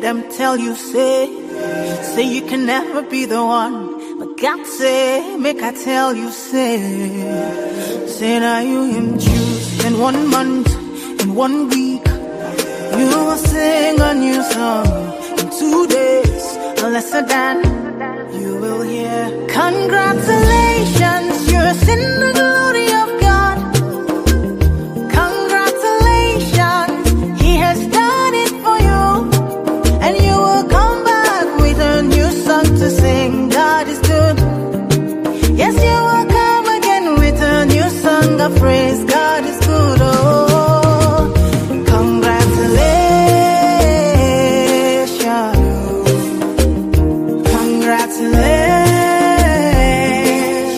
them tell you, say, say you can never be the one. But God say, make I tell you, say, say now you him choose. In one month, in one week, you will sing a new song. In 2 days, or lesser than, you will hear. Congratulations, you're in the glory of God. Congratulations, He has done it for you. And you will come back with a new song to sing. God is good. Yes, you will come again with a new song of praise. God is good. Oh, congratulations. Congratulations.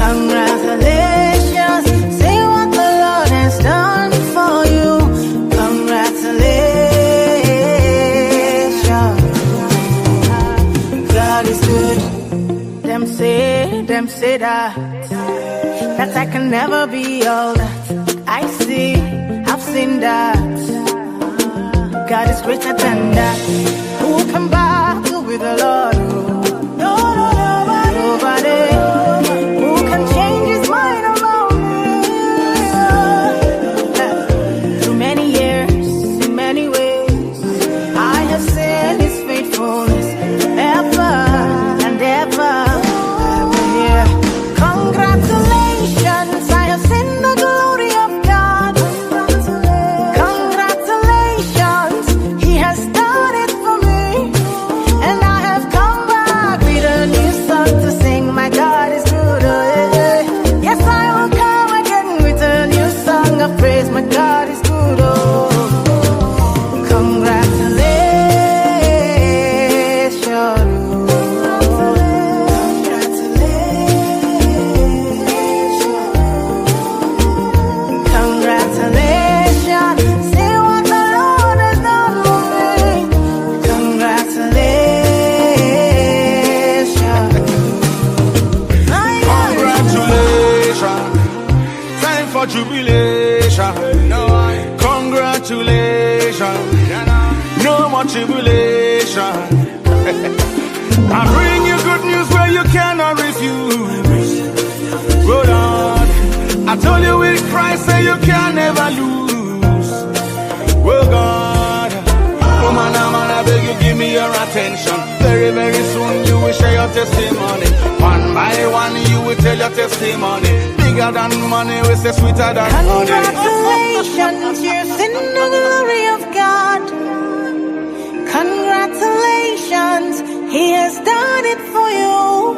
Congratulations. Say what the Lord has done for you. Congratulations. God is good. Them say that I can never be all that I see. I've seen that. God is greater than that. Who can battle with the Lord? No, no, nobody. Nobody. Who can change his mind about me? Through many years, in many ways, I have seen his faithfulness ever and ever. I will hear, congratulations, I have seen the glory of God. Congratulations, he has done it for me. And I have come back with a new song to sing. My God is good. Oh, eh, eh. Yes, I will come again with a new song of praise. My God is good. Oh, congratulations. Congratulations. Congratulations. See what the Lord has done for me. Congratulations. My God is good. Congratulations. Time for jubilation. Congratulations. No more tribulation. I bring you good news where you cannot refuse. Oh Lord, I told you with Christ say you can never lose. Oh God, woman, man, I beg you give me your attention. Very, very soon you will share your testimony. One by one you will tell your testimony. Bigger than money, we say sweeter than honey. Congratulations, you're in the glory of God. Congratulations, He has done it for you.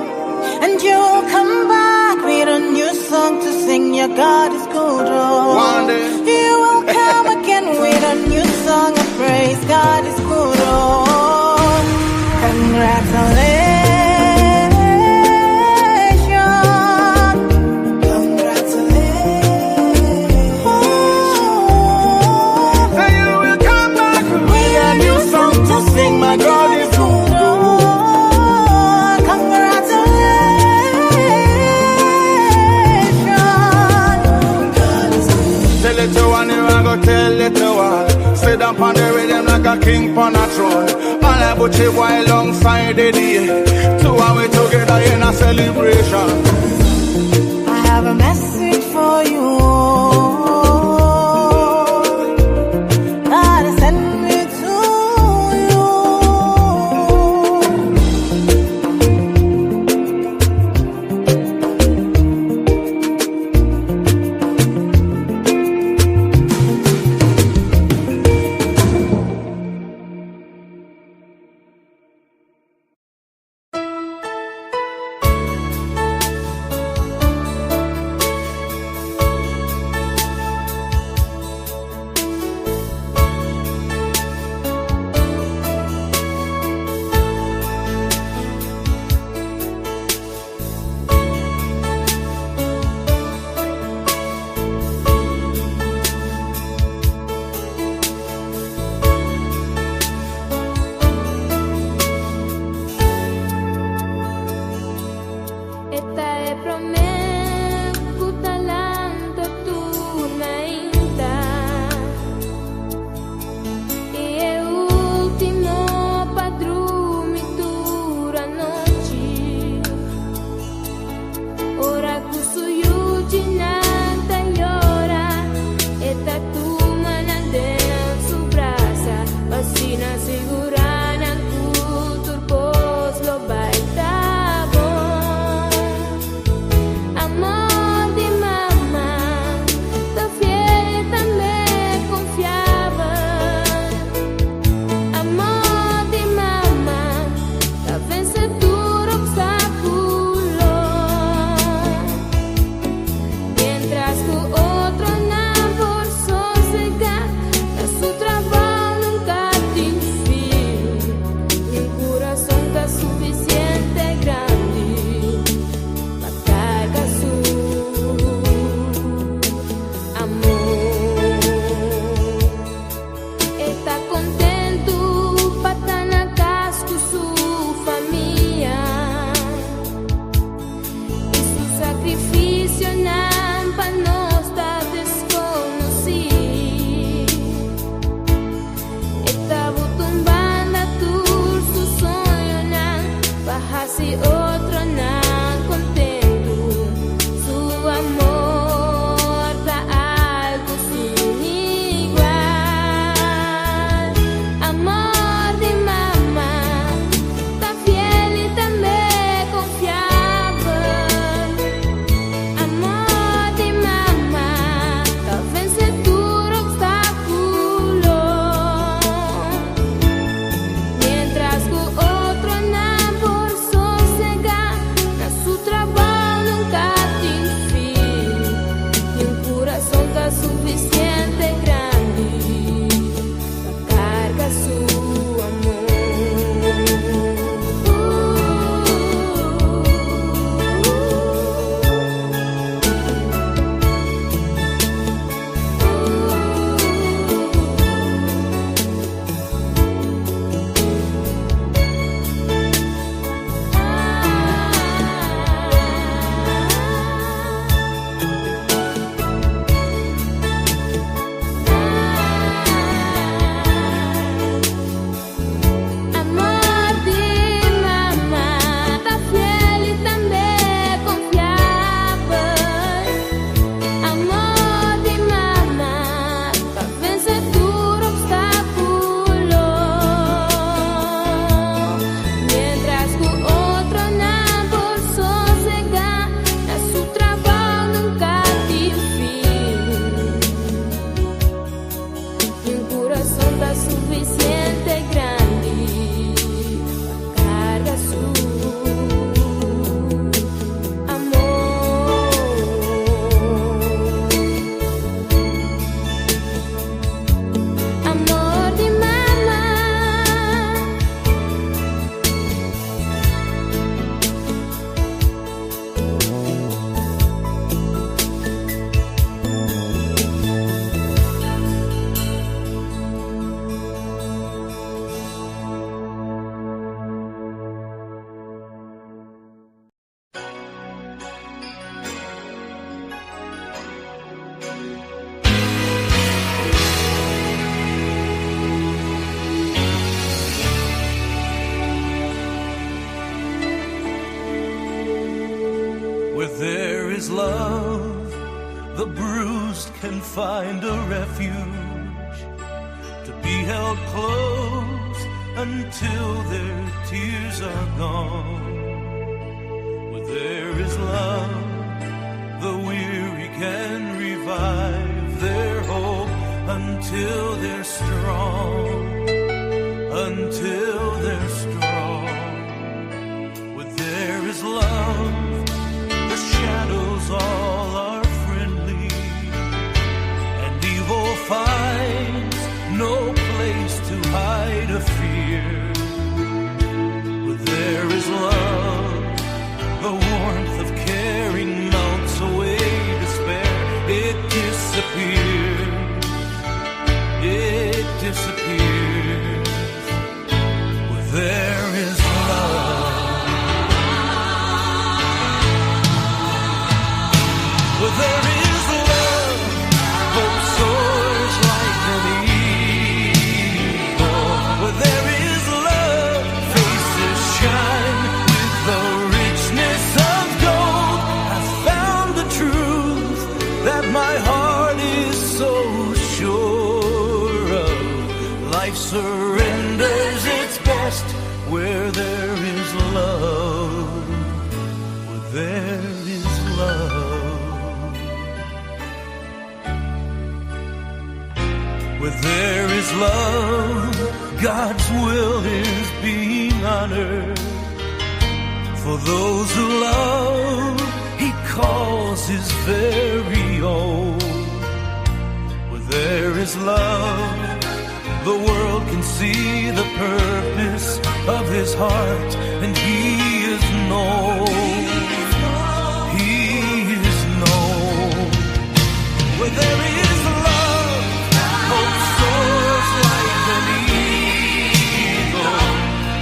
And you'll come back with a new song to sing. Your God is good. Oh. One day. You will come again with a new song of praise. God is good. Oh. Congratulations. Congratulations. And you will come back with a new song to sing. My God is good. Oh, congratulations. Tell it to one, you I go tell it to one. Sit down on the rhythm like a king on a throne. All I put you boy alongside the day. Two and we together in a celebration. I have a message for you. God has sent me to you. Where there is love, the bruised can find a refuge to be held close until their tears are gone. Where there is love, the weary can revive their hope until they're strong. Until they're strong. Where there is love, the shadows all are friendly, and evil finds no place to hide a fear. Where there is love, the warmth of caring melts away despair. It disappears. It disappears. Where there is love. Where there is love, hope soars like an eagle. Where there is love, faces shine with the richness of gold. I found the truth that my heart is so sure of. Life surrenders its best where there is love. Where there is love. Where there is love, God's will is being honored. For those who love, He calls His very own. Where there is love, the world can see the purpose of His heart, and He is known. He is known. Where there is love, hope soars like an eagle.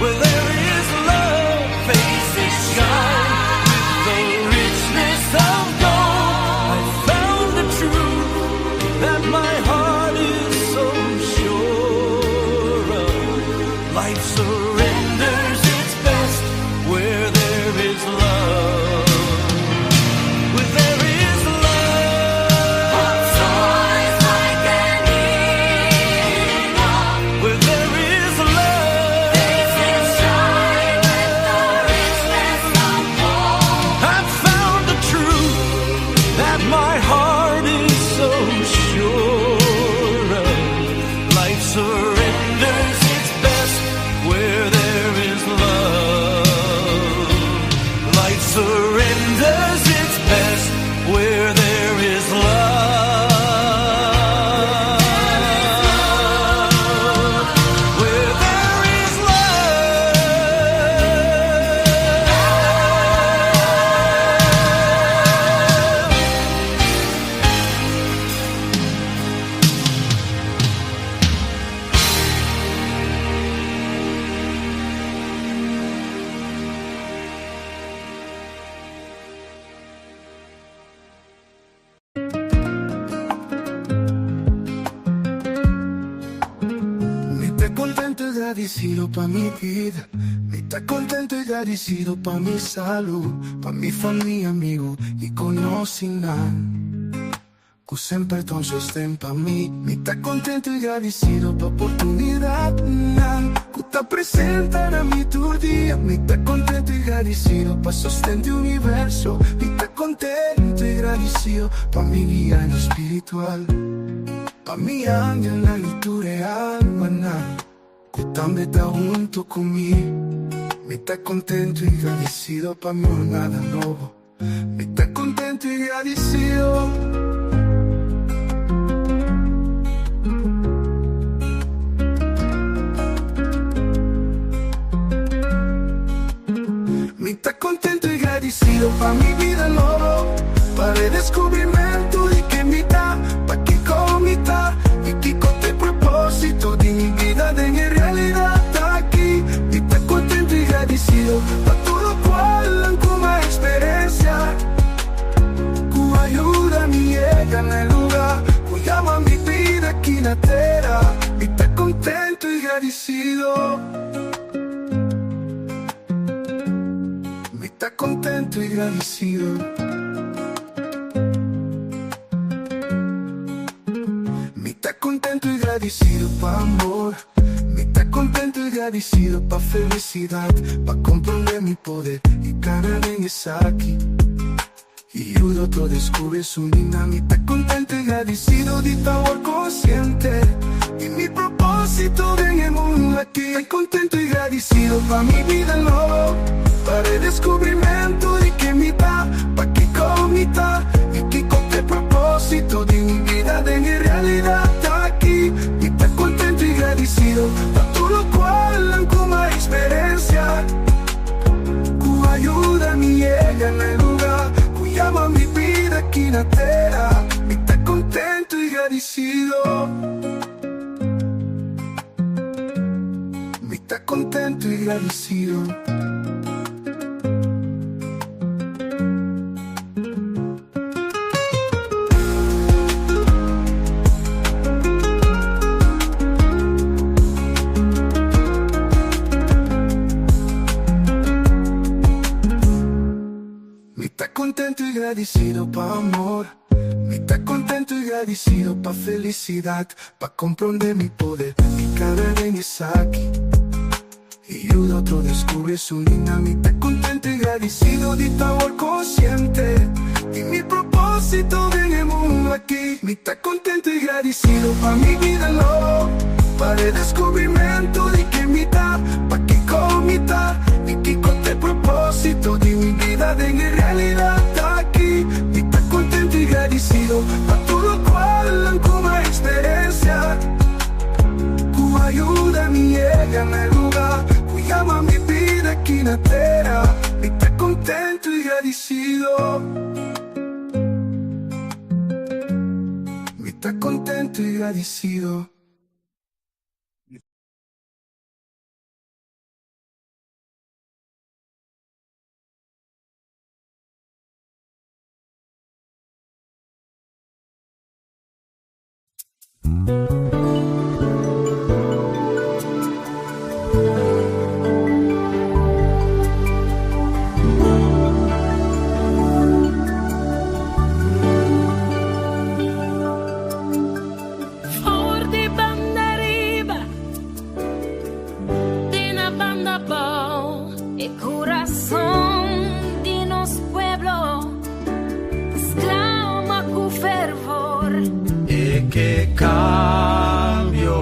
Where there is love, faces shine with the richness of gold. I found the truth that my heart is so sure of. Life surrenders its best where there is love. Where there is love, Hope soars like an eagle. Where there is love, Faces shine with the richness of gold. I've found the truth that my heart is so sure of. Life surrenders its best where there is love. Life surrenders its best where there is love. Where there is love. Mi ta contento y agradecido pa mi bida. Mi ta contento y agradecido pa mi salud, pa mi famia, amigo y conocinan cu semper ta un sosten pa mi. Mi ta contento y agradecido pa oportunidad nan cu ta presenta na mi tur dia. Mi ta contento y agradecido pa sosten di universo. Mi ta contento y agradecido pa mi guia espiritual, pa mi angelnan y tur e almanan cu tambe ta hunto cu mi. Mi ta contento y agradecido pa mi jornada nobo. Mi ta contento y agradecido. Mi ta contento y agradecido pa mi bida nobo, pa redescubrimento di ken mi ta, pa kico mi ta y kico ta e proposito di mi bida den e realidad aki. Mi ta contento y agradecido pa tur locual cu mi a experiencia, cu a yuda mi yega na e lugar cu yama mi bida aki na tera. Mi ta contento y agradecido. Mi ta contento y gradicido. Mi ta contento y gradicido pa amor. Mi ta contento y gradicido pa felicidad, pa comprende mi poder y cana den esaki. Y yuda otro descubre su linda. Mi ta contento y gradicido di ta consciente y mi propósito den e mundo aki. Estoy contento y gradicido pa mi bida nobo, pa redescubrimento di ken mi ta, pa kico mi ta y kico ta e proposito di mi bida den realidad aki. Mi ta contento y gradicido pa tur locual cu mi a experiencia, cu a yuda mi yega na e lugar cu yama mi bida aki na tera. Mi ta contento y gradicido. Mi ta contento y gradicido. Mi ta contento y gradicido pa amor. Mi ta contento y gradicido pa felicidad, pa comprende mi poder y cana den esaki. Y yuda otro descubre su linda. Mi ta contento y gradicido di ta consciente y mi proposito den e mundo aki. Mi ta contento y gradicido pa mi bida nobo, pa e descubrimento di ken mi ta, pa kico mi ta y kico ta e proposito di mi bida den realidad aki. Mi ta contento y gradicido pa tur locual cu mi a experiencia, cu a yuda mi yega na e lugar cu yama mi bida aki na tera. Mi ta contento y gradicido. Mi ta contento y gradicido. For di banda riba, te na banda bou. E curason di nos pueblo exclama cu fervor. E ke cambio.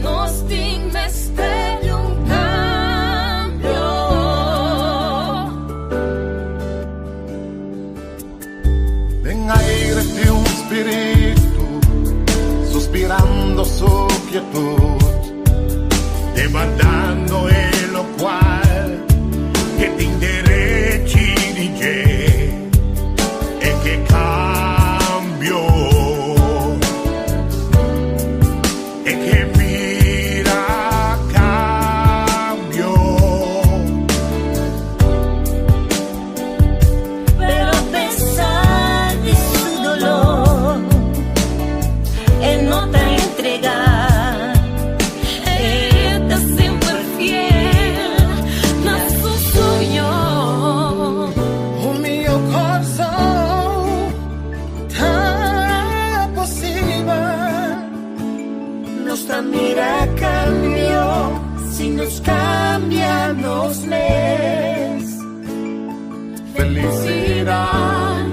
Nos tin mester di un cambio. Den aire tin un spirito suspirando su quietud, demandando e locual cu e tin derecho di dje, e ke cambio, e ke mira cambio. Pero a pesar di su dolor, e no ta entrega. E ta semper fiel na su soño. Mi curason ta posibel. Nos ta mira cambio si nos cambia nos mes. Felicidad,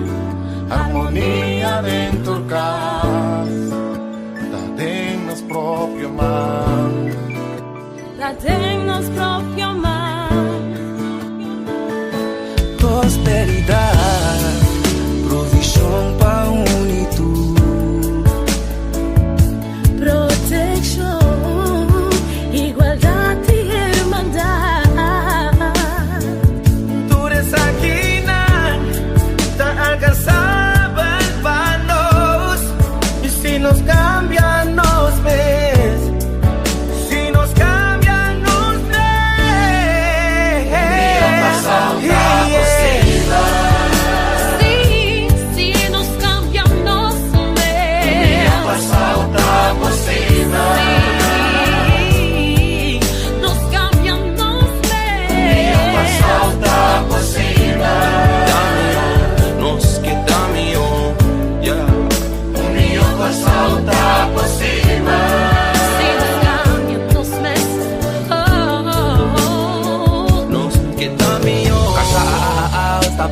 armonia den cas, ta den nos propio man. Ta den nos propio man. Prosperidad, provision pa unitud. Proteccion, igualdad y hermandad. Tur esakinan ta alcansabel pa nos. Y si nos cambia nos mes, si nos cambia nos mes.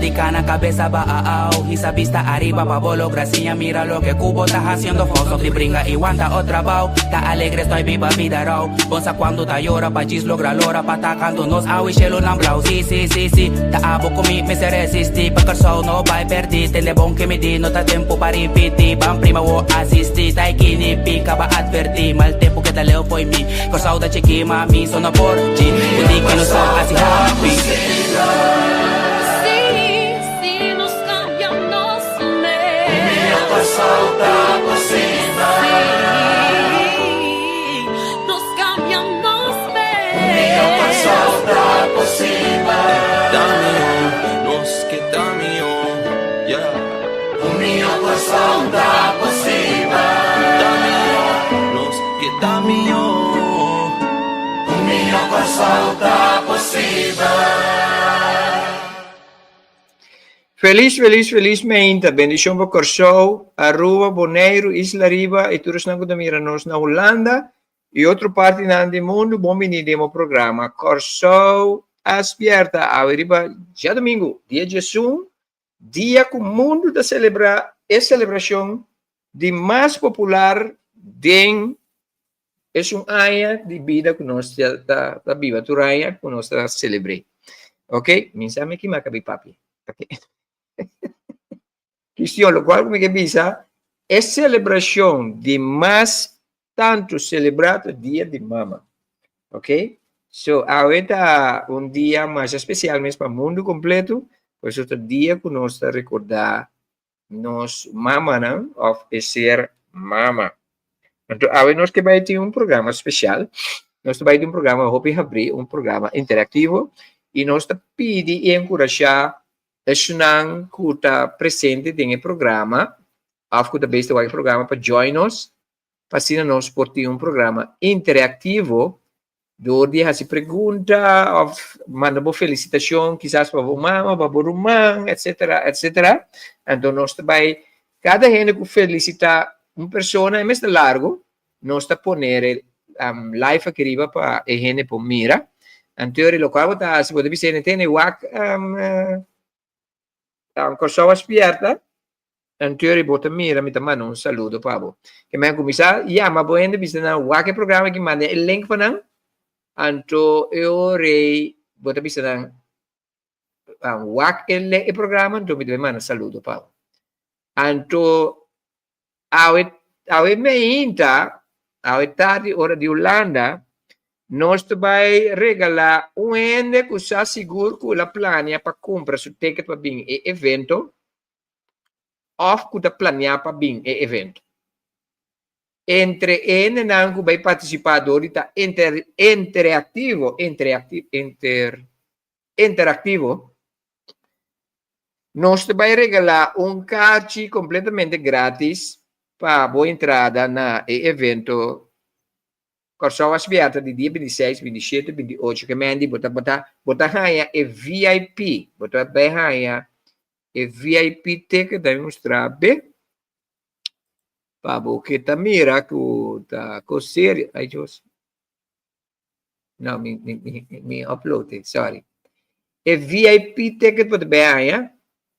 Stop di kana kabesa ba'ao Hisa bista ariba pa bo logra siña Mira loke ku bo ta hasiendo fout Stop di bringa i wanta o trabao Ta alegre estoy biba bida rou Bon sa cuando ta yora pa djis logra lora Pa ta canto nos awe shelonan blauw Si si si si Ta abo cu mi mester resisti Pa Kòrsou no bai perdi Tende bon ke mi di no ta tempo pa ripiti Ban prima wo asisti Ta e kini pika ba adverti Mal tempo ke ta leu fo'i mi Kòrsou ta chiki ma mi so no por dji Ku di ke no sa hasi happy. Si, si nos cambia nos mes. Si, nos cambia nos mes. Ta mihó, nos ke ta mihó, yeah. Ta mihó, nos ke ta mihó. Felis felis felis meinta, bendishon pa Kòrsou, Aruba, Boneiru, Isla Riba i tur esnan ku ta mira nos na Hulanda i otro partinan di mundu, bon bini den bo programa Kòrsou a Spièrta awe riba djadumingu, dia diesun, dia ku mundu ta selebrá e selebrashon di mas popular den esun aña di bida ku nos ta ta biba tur aña ku nos ta selebr'é. Ok, mi sa mi kima kabi papia. Ok. Kistion, lokual ku mi ke bisa, e selebrashon di mas tantu selebrá ta dia di mama. Ok, so awe ta un dia masha spesial mes pa mundu kompletu, pasobra ta dia ku nos ta rekordá nos mamanan of e ser mama. Anto awe nos ke bai tin un programa special. Nos ta bai tin un programa hopi habrí, un programa interactivo y nos ta pidi y enkurashá esnan ku ta presente den e programa of ku ta bes ta wak e programa pa join nos pa asina nos por tin un programa interactivo Dor di hasi pregunta of manda bo felicitacion kisas pa bo mama, pa bo ruman, etcetera, etcetera. Anto nos ta bai, cada hende cu felicita un persona, e mester largo, nos ta poner e live aki riba pa e hende por mira. Anto ori locual bo ta hasi, bo ta bisa hende tene wak Kòrsou a spierta, anterior bo ta mira mi ta manda un saludo pa bo. Ke men a kuminsá yama bo hende bisa nan wak e programa aki manda e link pa nan, anto e ora ei bo ta bisa nan wak e programa anto mi ta bai manda saludo pa bo. Anto Awe, awe meinta, awe tardi ora di Hulanda, nos ta bai regalá un hende ku sa sigur ku el a plania pa kumpra su ticket pa bin e evento òf ku ta planiá pa bin e evento. Entre e hendenan ku bai partisipá dor di ta inter, intereaktivo, intereaktivo, inter, interaktivo, Nos ta bai regalá un karchi kompletamente grátis pa bo entrada na e evento Kòrsou a Spièrta di dia 26, 27, 28 ke mendi bo ta bo ta bo ta haña e VIP, bo ta bai haña e VIP ticket, dami mustra be pa bo ke ta mira ku ta kos serio, ay Dios. No, mi, mi, mi, mi upload it, sorry. E VIP ticket bo ta bay haña.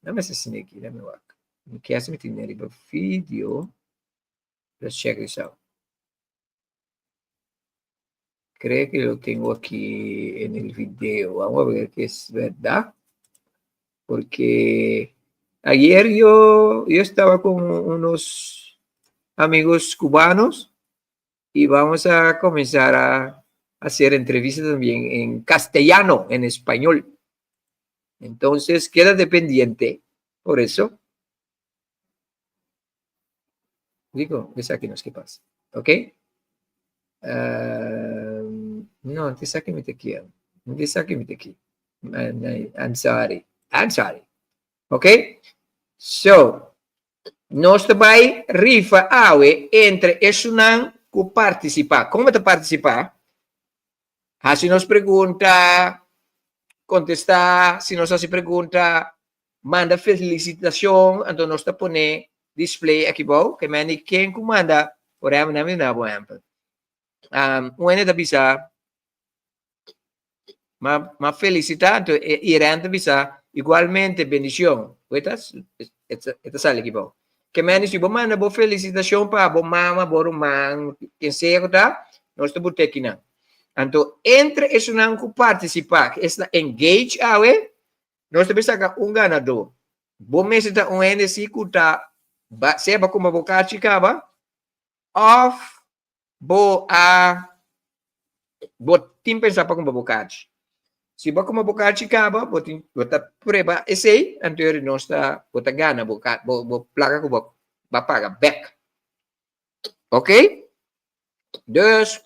Dame ese sneaky, dame wak. Mi kier si mi tin riba video. Let's check this out. Creo que lo tengo aquí en el video. Vamos a ver que es verdad. Porque ayer yo, yo estaba con unos amigos cubanos y vamos a comenzar a hacer entrevistas también en castellano, en español. Entonces, quédate pendiente por eso. Digo, es aquí no es que pasa. ¿Ok? Uh, no, antes aquí me te quiero. Antes aquí me te quiero. I'm sorry. I'm sorry. Ok? So, Nos ta bai rifa awe entre esunnan ku partisipá. Kon bo ta partisipá? Hasi nos pregunta, kontestá si nos hasi pregunta, manda felisitashon, anto nos ta pone display aki bou, ke mende ken ku manda, por ehèmpel, nan mi duna bo ehèmpel. Un hende ta bisa, Ma, ma felisitá, anto e Irene ta bisa. Igualmente bendicion. Weta, e ta sali aki bou. Ke meni si bo manda bo felicitacion pa bo mama, bo ruman, ken sea ku ta, nos ta bute kinan. Anto entre esunnan ku participa, esnan engage awe, nos ta bisa saka un ganador. Bo mester ta un hende si ku ta ba, sea bo kumpra bo kachi kaba, of Bo a bo tin pensa pa kumpra bo kachi. Si bo a kumpra bo kachi kaba, bo tin bo ta prueba esei, anto yori nos ta bo ta gana bo ka bo bo plaka ku bo a paga bek. Ok? Dus,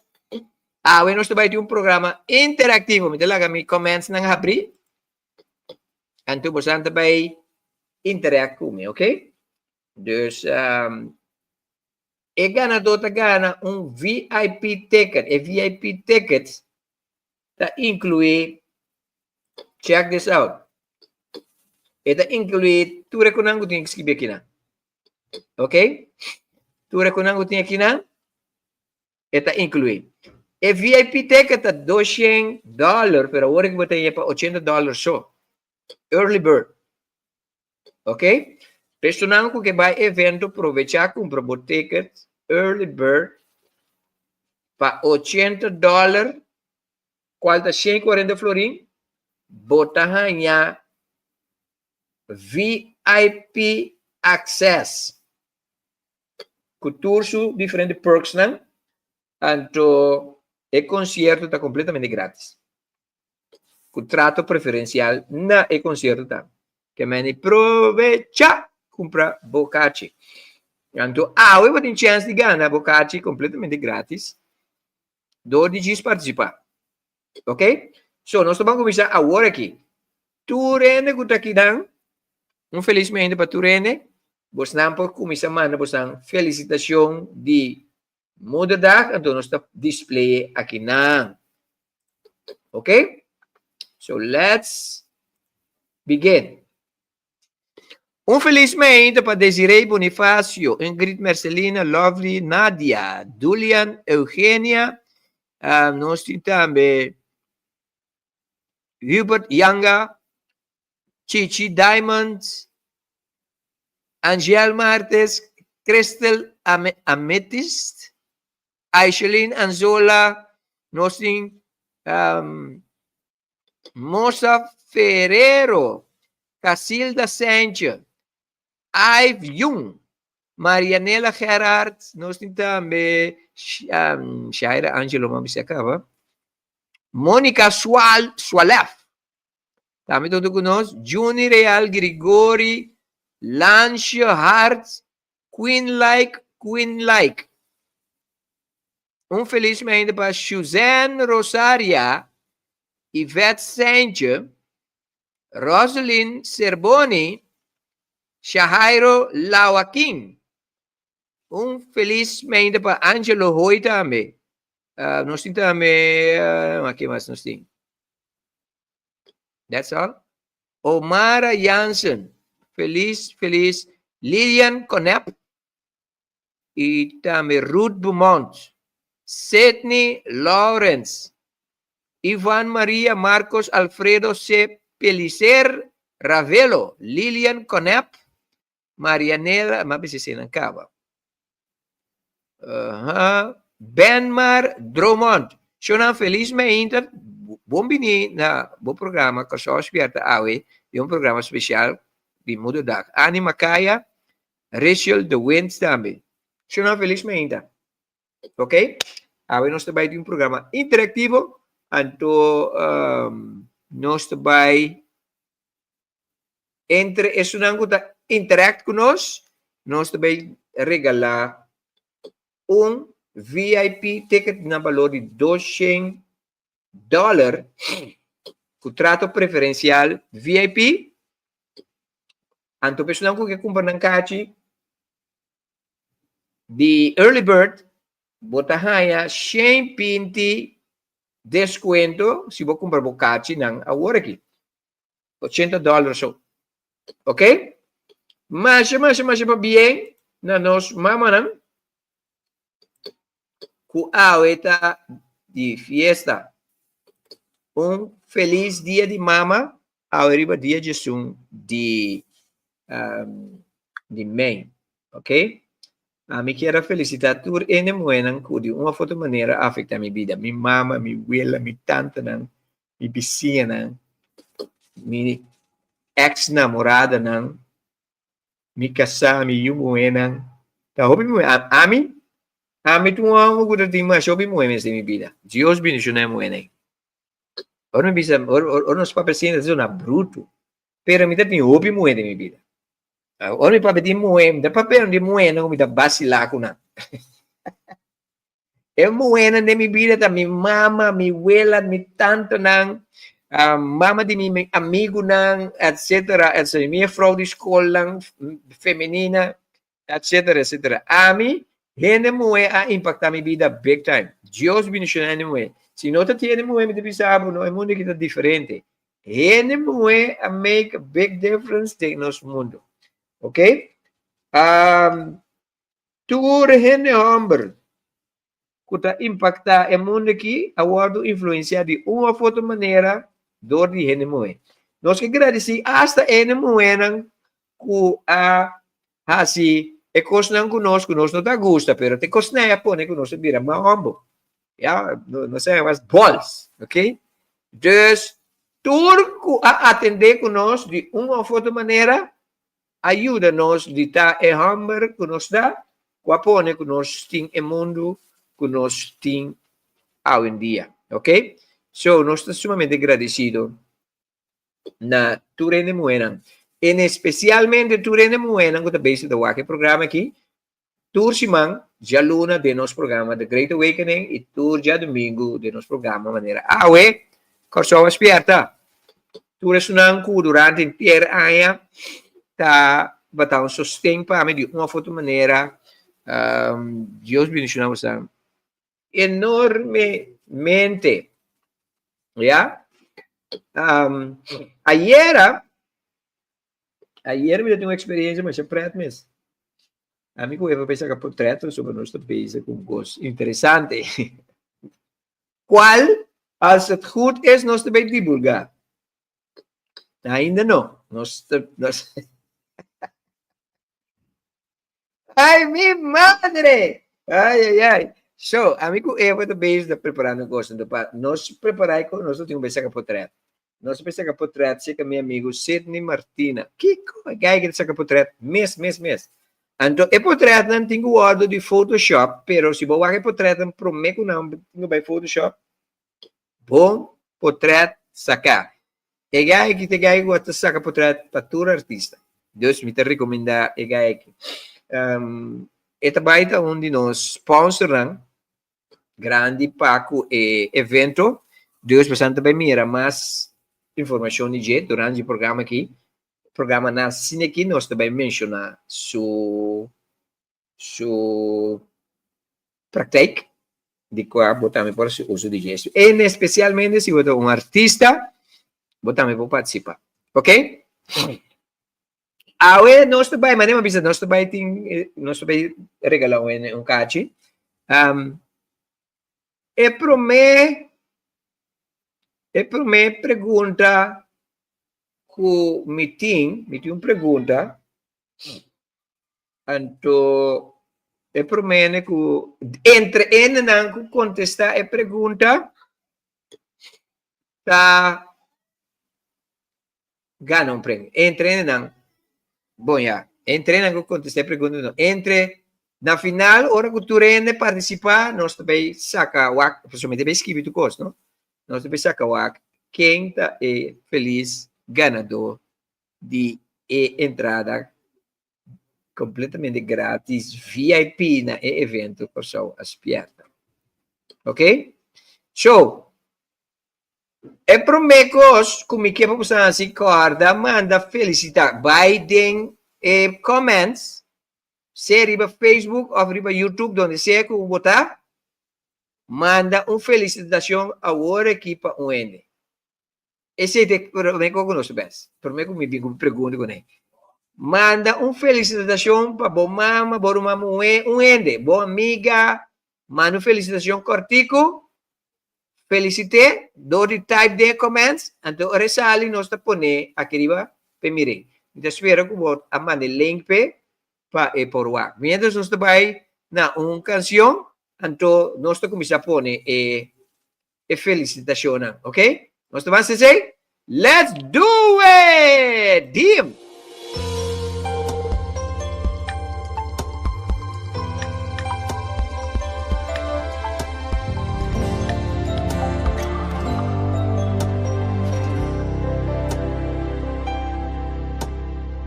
awe nos ta bai tin un programa interaktivo. Mi ta laga mi commentsnan habrí. Anto bosan ta bai interact ku mi, ok? Dus, um, e ganador ta gana un VIP ticket. E VIP ticket ta inclui, check this out, e ta inclui tur e kunan ku tin skibi akinan. Ok? Tur e kunan ku tin akinan, e ta inclui. E VIP ticket ta 200 dollar, pero awor ku bo ta haña pa 80 dollar so. Early bird. Ok? Personan ku ke bai evento provecha kumpra bo ticket early bird pa 80 dollar, kual ta 140 florin, bo ta haña VIP access ku tur su diferente perksnan, anto e konsierto ta kompletamente gratis. Ku trato preferensial na e konsierto ta. Ke meni provecha kumpra bo kachi. Anto awe bo tin chèns di gana bo kachi kompletamente gratis dor di djis partisipá. Ok? So nos ta ban kuminsá awor aki. Tur hende ku ta akinan, un felis mente pa tur hende. Bosnan por kuminsá manda bosnan felisitashon di Moederdag, anto nos ta display akinan. Ok? So let's begin. Un feliz meinta pa Desiree Bonifacio, Ingrid Mercelina, Lovely, Nadia, Dulian, Eugenia, nos tin tambe Hubert Yanga, Chichi Diamond, Angel Martes, Crystal Amethyst, Aisheline Anzola, nos tin um, Mosa Ferrero, Casilda Sanchez, Ive Jung, Marianela Gerard, nos tin tambe um, Shaira Angelo, mami se acaba. Monica Sual, Sualef, Tambe ta huntu ku nos Juni Real, Grigori, Lansje Hart, Queen Like, Queen Like. Un felis mainta pa Suzanne Rosaria, Yvette Seintje, Roselyn Serboni, Shahairo Lawakin. Un felis mainta pa Angelo Hoy tambe. Uh, nos tin tambe, uh, ke mas nos tin? That's all. Omara Jansen, feliz, feliz. Lilian Conep y tambe Ruth Beaumont. Sidney Lawrence. Ivan Maria Marcos Alfredo C. Pelicer Ravelo. Lilian Conep. Marianela, m'a bisa esei kaba. Uh-huh. Benmar Dromond. Shonan felis meinta. Bon bini na bo programa Kòrsou Spierta awe di un programa spesial di Moederdag. Annie Macaya, Rachel de Wind tambe. Shonan felis meinta. Ok? Awe nos ta bai di un programa interaktivo. Anto um, nos ta bai Entre esunnan ku ta interact ku nos, nos ta bay regalá un VIP ticket na balor di 200 dòler ku trato preferensial VIP. Anto pa esunnan ku ke kumpra nan kachi di early bird, bo ta haña 120 deskuento si bo kumpra bo kachinan awor aki. 80 dòler so. Ok? Masha, masha, masha pabien na nos mamanan ku awe ta di fiesta. Un felis dia di mama. Awe riba dia djesun di di mei, ok? Ami kier a felicita tur hende muhernan cu di un of otro manera a afecta mi bida, mi mama, mi wela, mi tantanan, mi bisiñanan, mi ex namoradanan, mi casá, mi yu muhernan. Ta hopi muher. Ami, ami ta un homber cu ta tin masha hopi muher mes den mi bida. Dios bendiciona e muhernan ei. Ora mi bisa, ora, ora nos papia asina, ta sona bruto. Pero mi ta tin hopi muhé den mi bida. Ora mi papia di muhé, mi ta papia di muhénan ku mi ta basilá ku nan. E muhénan den mi bida ta mi mama, mi wela, mi tantonan, mama di mi amigunan, etcetera, etcetera. Mi juffrouw di skolnan femenina, etcetera, etcetera. Ami, hende muhé a impaktá mi bida big time. Dios bendishoná hende muhé. Si no ta tin hende muhé, mi ta bisa bo, no, e mundu aki ta diferente. Hende muhé a make a big difference den nos mundu. Ok? Um, tur hende hòmber ku ta impaktá e mundu aki a wòrdu influensiá di un òf otro manera dor di hende muhé. Nos ke gradisí asta hende muhénan ku a hasi e kosnan ku nos ku nos no ta gusta, pero te kosnan a pone ku nos a bira mas hòmber. Ya, nos a mas bòls, ok? Dus, tur ku a atendé ku nos di un òf otro manera a yuda nos di ta e hòmber ku nos ta, ku a pone ku nos tin e mundu ku nos tin awendia, ok? So, nos ta sumamente gradesido na tur hende muhénan, en espesialmente tur hende muhénan ku ta bezig ta wak e programa aki, tur siman djaluna den nos programa The Great Awakening i tur djadumingu den nos programa manera Awe Kòrsou a Spièrta. Tur esunnan ku durante henter aña ta bata un sosten pa mi di un òf otro manera, Dios bendishoná boso enormemente. Ya. Um, ayera, ayera mi tin un experiencia masha pret mes. Ami ku Eva pensa ka portret sobre nos ta bezig ku un kos interesante. Cual, als het goed is, nos ta bay divulga. Ainda no. Nos, nos Ay, mi madre! Ay, ay, ay. So, ami ku Eva ta bezig ta preparando kos. Anto pa nos prepará e kos, nos tin ku bai saka potret. Nos bai saka potret serka mi amigu Sidney Martina. Kiko? E guy ki ta saka potret mes, mes, mes. Anto e potretnan tin ku wòrdu di Photoshop, pero si bo wak e potretnan promé ku nan tin ku bai Photoshop, bon potret saká. E guy aki ta e guy ku a ta saka potret pa tur artista. Dus mi ta rekomendá e guy aki. E ta bai ta un di nos sponsornan grandi pa ku e evento. Dus boso ta bai mira mas informashon di dje durante di programa aki. Programa na asina aki nos ta bai menshoná su su praktijk di kua bo tambe por hasi uso di dje. En espesialmente si bo ta un artista, bo tambe por partisipá. Ok? Awe nos ta bai, manera mi a bisa, nos ta bai tin, nos ta bai regalá un hende un kachi. Um, e promé, e promé pregunta ku mi tin, mi tin un pregunta, Anto e promene ku entre hendenan ku kontestá e pregunta ta gana un premio. Entre hendenan, bon ya, entre hendenan ku kontestá e pregunta no. Entre na final ora ku tur hende partisipá nos ta bai saka wak, pasobra mi ta bai skibi tur kos no. Nos ta bai saka wak ken ta e felis ganadó di e entrada completamente gratis VIP na e evento Kòrsou a Spièrta. Ok? So, e promé kos ku mi ke pa boso hasi, kòrda manda felisitá. Bai den e comments, sea riba Facebook òf riba YouTube, donde sea ku bo ta, manda un felisitashon awor aki pa un hende. Esei ta e promé ku nos bes. Promé ku mi bin ku mi pregunta kuné. Manda un felisitashon pa bo mama, bo ruman muhé, un hende, bo amiga. Manda un felisitashon kòrtiku. Felicit'é dor di type den e comments, anto ora e sali nos ta pone aki riba p'e mir'é. Mi ta spera ku bo a manda e link p'e pa e por wak. Mientras nos ta bai na un cancion, anto nos ta cuminsa pone e e felicitacionnan, ok? Nos ta ban sesey? Let's do it! Dim!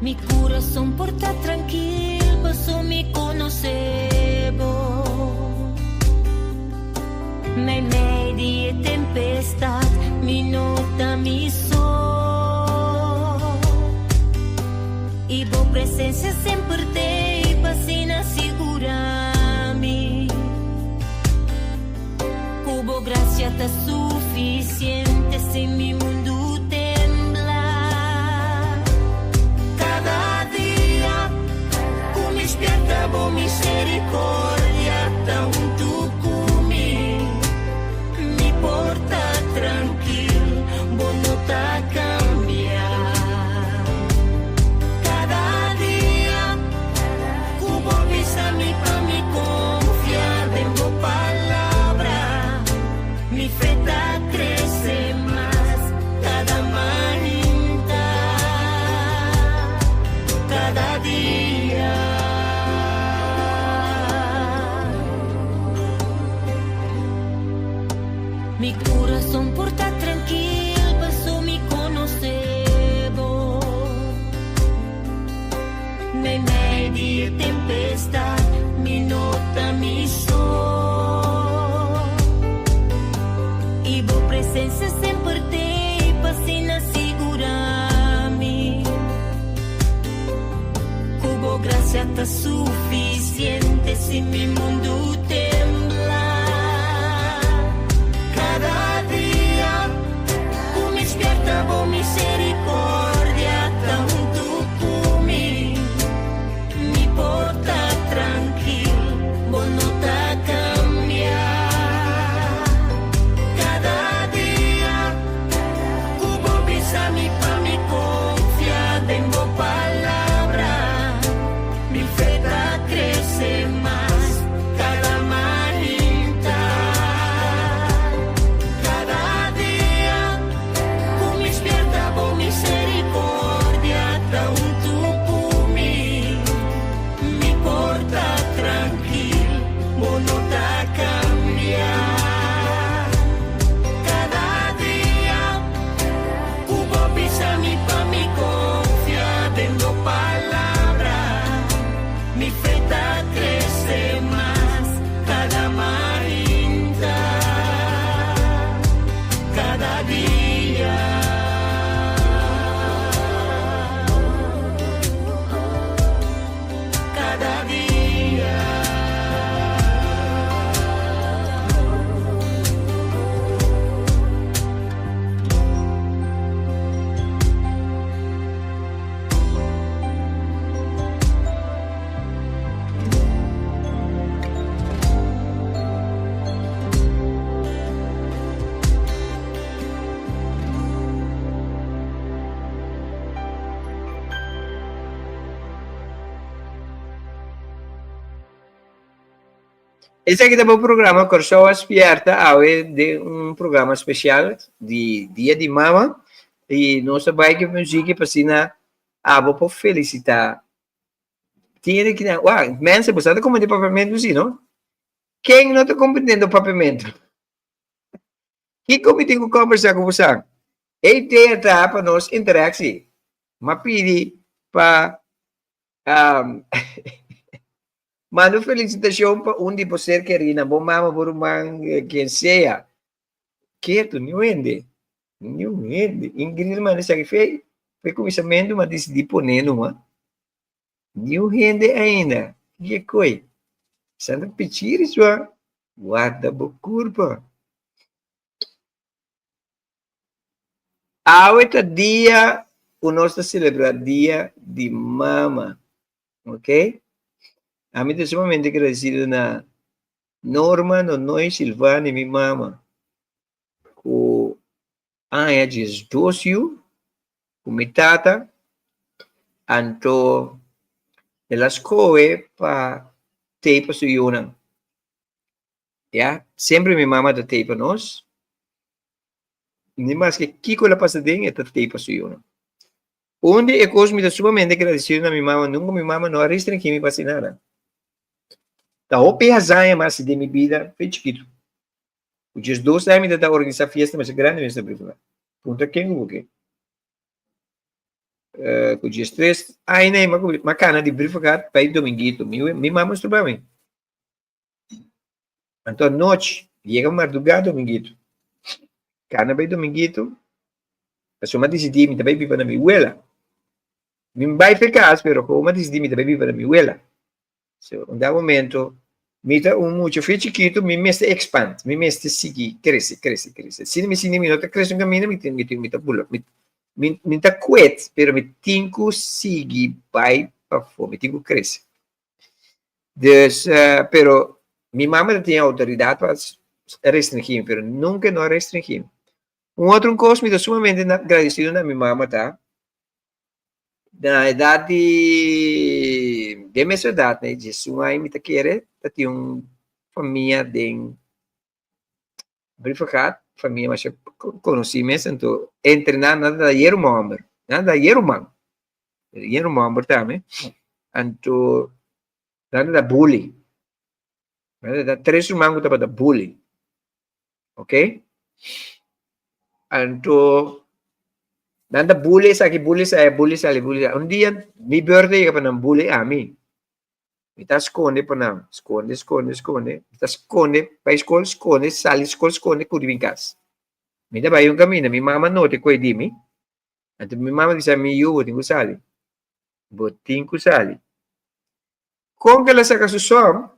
Mi kurason por ta trankil paso mi konosé bo. Meimei di e tempestat mi no ta mi so. I bo presensia semper t'ei pa asina sigurá mi ku bo grasia ta sufisiente si mi mundu tembla. Kada dia ku mi spierta bo misericordia ta huntu ku mi. Mi por ta trankil, bo no ta kambia. Kada dia ku bo bisa mi pa mi konfia den bo palabra, mi fe ta krese mas kada mainta, kada dia. Mi kurason por ta trankil paso mi konosé bo. Meimei di e tempestat mi no ta mi so. I bo presensia semper t'ei pa asina sigurá mi ku bo grasia ta sufisiente si mi mundu tembla. Kada dia ku mi spierta bo misericordia ta huntu ku mi. Mi por ta trankil, bo no ta kambia. Kada dia ku bo bisa mi pa mi konfia den bo palabra, mi fe ta krese mas kada mainta. Kada dia ku mi spierta bo misericordia ta huntu ku mi. Mi por ta trankil, bo no ta kambia. Kada dia ku bo bisa mi pa mi konfia den bo palabra, mi fe ta krese mas kada mainta, kada dia. Kada dia. Esaki ta bo programa Kòrsou a Spièrta awe den un programa spesial di Dia di Mama i nos ta bai ku muzik pa asina abo por felisitá tin hende ki nan wak mensen bo sa ta komprende papiamentu si no? Ken no ta komprendendo papiamentu? Kiko mi tin ku kombersá ku bosan? E idea ta pa nos interaksi. M'a pidi pa manda un felisitashon pa un di bo ser kerí, bo mama, bo ruman, ken sea. Ketu, niun hende, niun hende. Ingrid a manda esaki fe, fe kuminsamentu m'a disidí pone numa. Niun hende ainda. Kiko koi? Santa pichiri sua. Guarda bo kurpa. Awe ta dia ku nos ta selebrá Dia di Mama. Ok? Ami ta sumamente agradesido na Norma, Nonoy, Silvana i mi mama. A haña 12 yu ku mi tata, anto el a skohe pa tei pa su yunan. Ya, semper mi mama ta tei pa nos. Ni maske kiko el a pasa den, e ta tei pa su yunan. Un di e kos mi ta sumamente gradesido na mi mama, nunka mi mama no a restringí mi pa hasi nada. Ta hopi hazaña mi a hasi den mi bida fe chikitu. Ku 12 aña mi ta ta organisá fiesta masha grandi mes na Brievengat. Puntra ken ku bo ke. Ku 13 aña mi a kana di Brievengat bai Dominguito. Mi mama stroba mi. Anto anochi, yega mardugá Dominguito. Kana bai Dominguito, pasobra mi a disidí mi ta bai biba na mi wela. Mi bai fe kas, pero komo mi a disidí mi ta bai biba na mi wela. So, un dado momento, mi ta un mucha fe chikitu, mi mester expand, mi mester sigui krese, krese, krese. Si mi sinti mi no ta krese un kaminda, mi tin, mi tin, mi ta bula, mi, mi, mi ta kwet, pero mi tin ku sigui bai pafó, mi tin ku krese. Dus, pero mi mama ta tin autoridad pa restringí mi, pero nunca no a restringí mi. Un otro cos mi ta sumamente agradecido na mi mama ta, na edad di, den mes edad, ne, 11 aña mi ta kere, ta tin un famia den Brievengat, famia masha conocí mes, anto entre nan nan ta yeru homber, nan ta yeru man, yeru homber tambe, anto nan ta bully, nan ta tres ruman cu tabata bully, ok, anto nan ta bully esaki, bully esaya, bully esali, bully esaya, un dia mi birthday yega pa nan bully ami. Mi ta skonde pa nan, skonde, skonde, skonde. Mi ta skonde bai skol, skonde, sali skol, skonde, kuri bin kas. Mi ta bai un kaminda, mi mama nota ku e di mi. Anto mi mama bisa mi, yu, bo tin ku sali. Bo tin ku sali. Kon ku el a saka su sòm,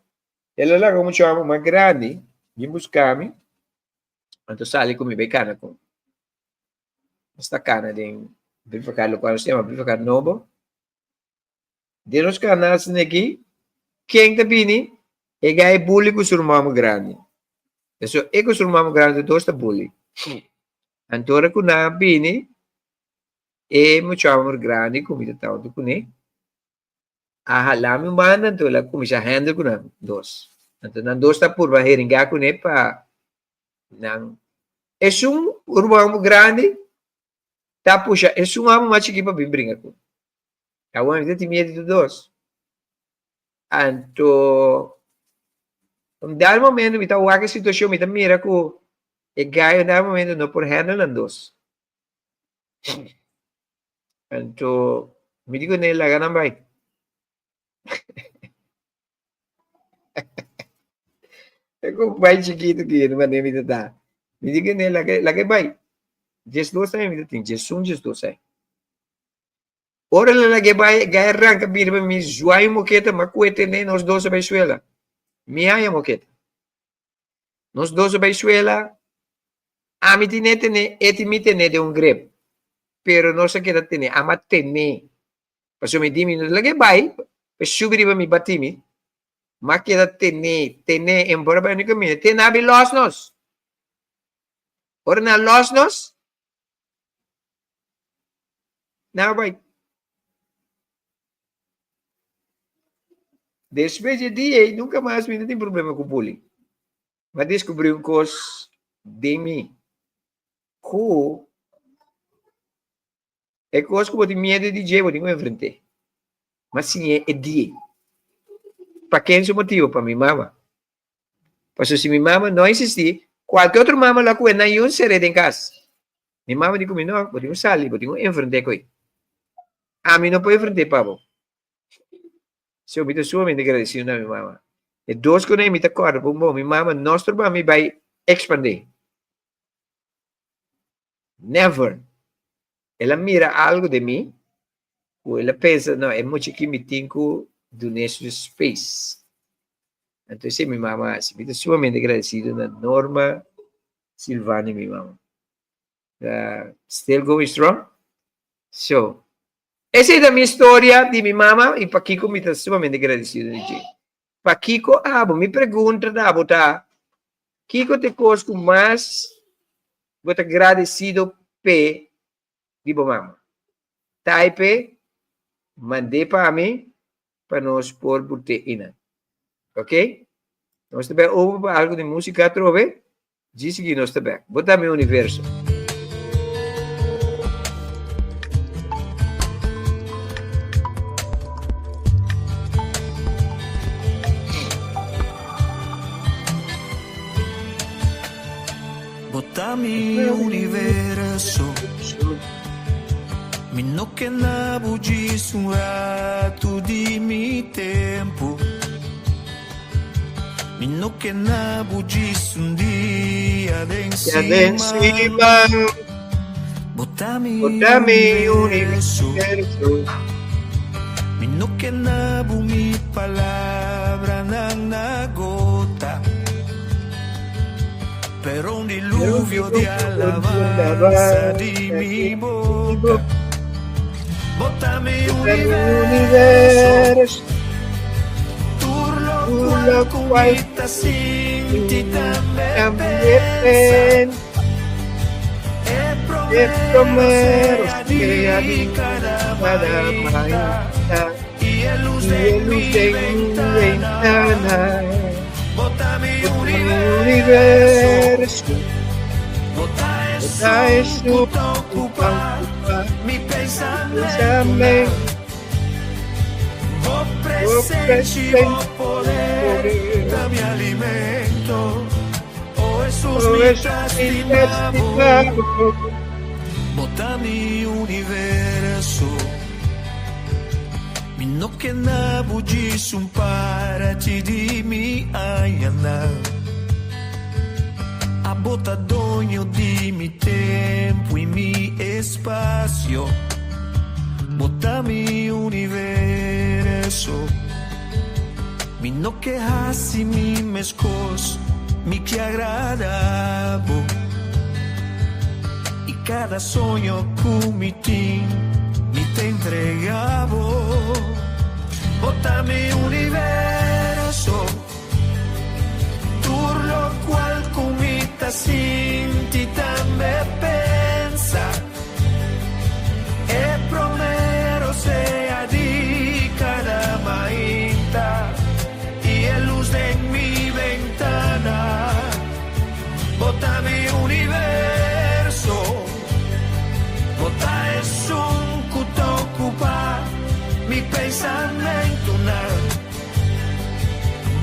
el a laga un mucha hòmber mas grandi bin buska mi, anto sali ku mi bai kana ku mi. Nos ta kana den Brievengat, lokual nos ta yama Brievengat Nobo. Den nos canal aki, ken ta bini? E gai bully cu su ruman grandi. Eso e cu su ruman grandi dos ta bully. Anto ora cu nan a bini, e muchacho grandi cu mi ta tawata cune, a hala mi un banda, anto el a cuminsa handle cu nan dos. Anto nan dos ta purba heringa cune pa nan. Esun ruman grandi ta pusha esun amo mas chikí pa bin bringa ku. Awor mi ta tin miedu di dos. Anto, un dado momento mi ta wak e situashon, mi ta mira ku e gai un dado momento no por handle nan dos. Anto, mi di kuné, laga nan bai. E ku bai chikitu ki no mane mi ta ta. Mi di kuné, laga, laga bai. 12 aña mi ta tin, 11, 12 aña. Ora el a lag'é bai, gai a ranka bira pa mi, zwaai un moketa, m'a kue tene, nos dos a bai suela. Mi haña moketa. Nos dos a bai suela, ami tine tene, e tin mi tene den un grep. Pero nos a keda tene, ami a tene. Pasobra mi di mi no ta lag'é bai, pa e subi riba mi bati mi. M'a keda tene, tene, e por a bai uni kaminda. Te nan a bin lòs nos. Ora nan a lòs nos, Nan a bai. Despues di e dia ei, nunka mas mi no tin problema ku bullying. Mi a deskubrí un kos den mi, ku e kos ku bo tin miedu di dje, bo tin ku enfrent'é. Mi a siñ'é e dia ei. Pa ken su motibu? Pa mi mama. Pasobra si mi mama no a insistí, kualke otro mama lo a ku'e nan yun ser'é den kas. Mi mama di ku mi, No, bo tin ku sali, bo tin ku enfrent'é ku ei. Ami no por enfrent'é pa bo. So, mi ta sumamente gradesido na mi mama. E dos ku mi ta kòrda bon bon, mi mama no stroba mi bai ekspandé. Never. El a mira algu den mi ku el a pensa, no, e mucha aki mi tin ku dun'é su space. Anto esei mi mama a hasi. Mi ta sumamente agradesido na Norma Silvani, mi mama. Ta still going strong. So, esei ta mi historia di mi mama i pakiko mi ta sumamente agradesido di dje. Pakiko abo? Mi pregunta na abo ta, kiko ta e kos ku mas bo ta gradesido? P di bo mama. Type, mand'é pa mi pa nos por but'é einan. Ok? Nos ta bai over pa algu di músika atrobe. Djis aki nos ta bek. Bo ta mi universo. Bo ta mi universo. Mi no ke na bo djis un ratu di mi tempu. Mi no ke na bo djis un dia den siman. Bo ta mi universo. Mi no ke na bo mi palabranan na gota. Pero un diluvio di alabanza di mi boca. Bo ta mi universo. Tur lo cual cu mi ta sinti tambe pensa. E promero sea di cada maita. Y e luz den mi ventana. Bo ta mi universo. Bo ta esun ku ta ocupa mi pensamentonan. Bo presencia y bo poder ta mi alimento. Oh Jesús, mi ta stima bo. Bo ta mi universo. Mi no ke na bo djis un parti di mi añanan. Abo ta doño di mi tempu i mi espasio. Bo ta mi universo. Mi no ke hasi mi meskos, mi ke agrada bo. I kada soño ku mi tin, mi ta entrega bo. Bo ta mi universo, tur lokual ku mi ta sinti tambe pensa. E promero sea di cada mainta y e luz den mi ventana. Bo ta mi universo, bo ta esun cu ta ocupa mi pensamentonan.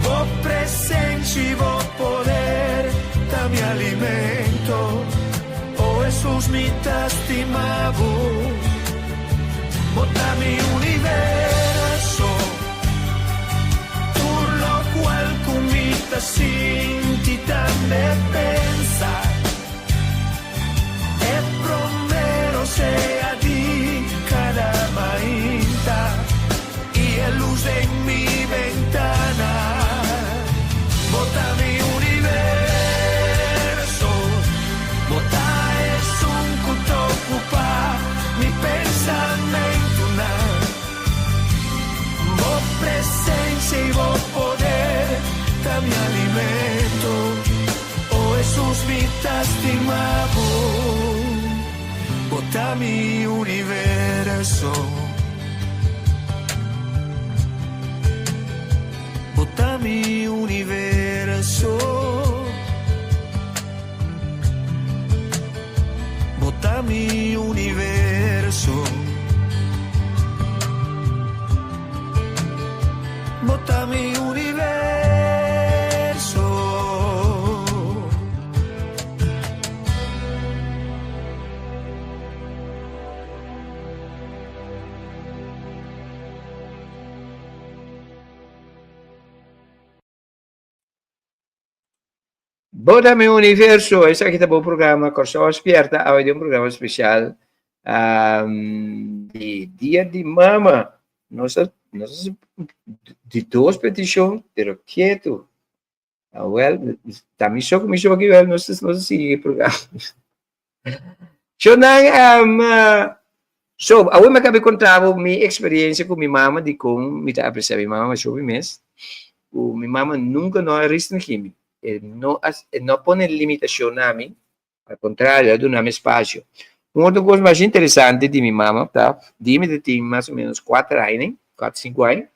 Bo presencia y bo poder ta mi alimento. Oh Hesus mi ta stima bo. Bo ta mi universo. Tur locual cu mi ta sinti tambe pensa. E promero sea di cada mainta y e luz den mi bentana. Bo ta mi universo, bo ta esun cu ta ocupa mi pensamentonan. Bo presencia y bo poder ta mi alimento. Oh Hesus, mi ta stima bo, bo ta mi universo. Bo ta mi universo. Bo ta mi universo. Bo ta mi universo. Bo ta mi universo, esaki ta bo programa Kòrsou Despierta, awe di un programa spesial um, di Dia di Mama. Nos a, nos a di dos petishon, pero ketu. Ah, wel, ta mi so ku mi so aki, wel, nos nos a sigui e programa. Shonan, um, so, awe mi acaba conta bo mi experiencia cu mi mama di con mi ta aprecia mi mama masho mi mes. Cu mi mama nunca no a restringi mi. E no a, e no a pone limitacion na mi. Al contrario, a duna mi espacio. Un otro kos mas interesante di mi mama ta, di mi ta tin mas o menos kuater aña, kuater sinku aña,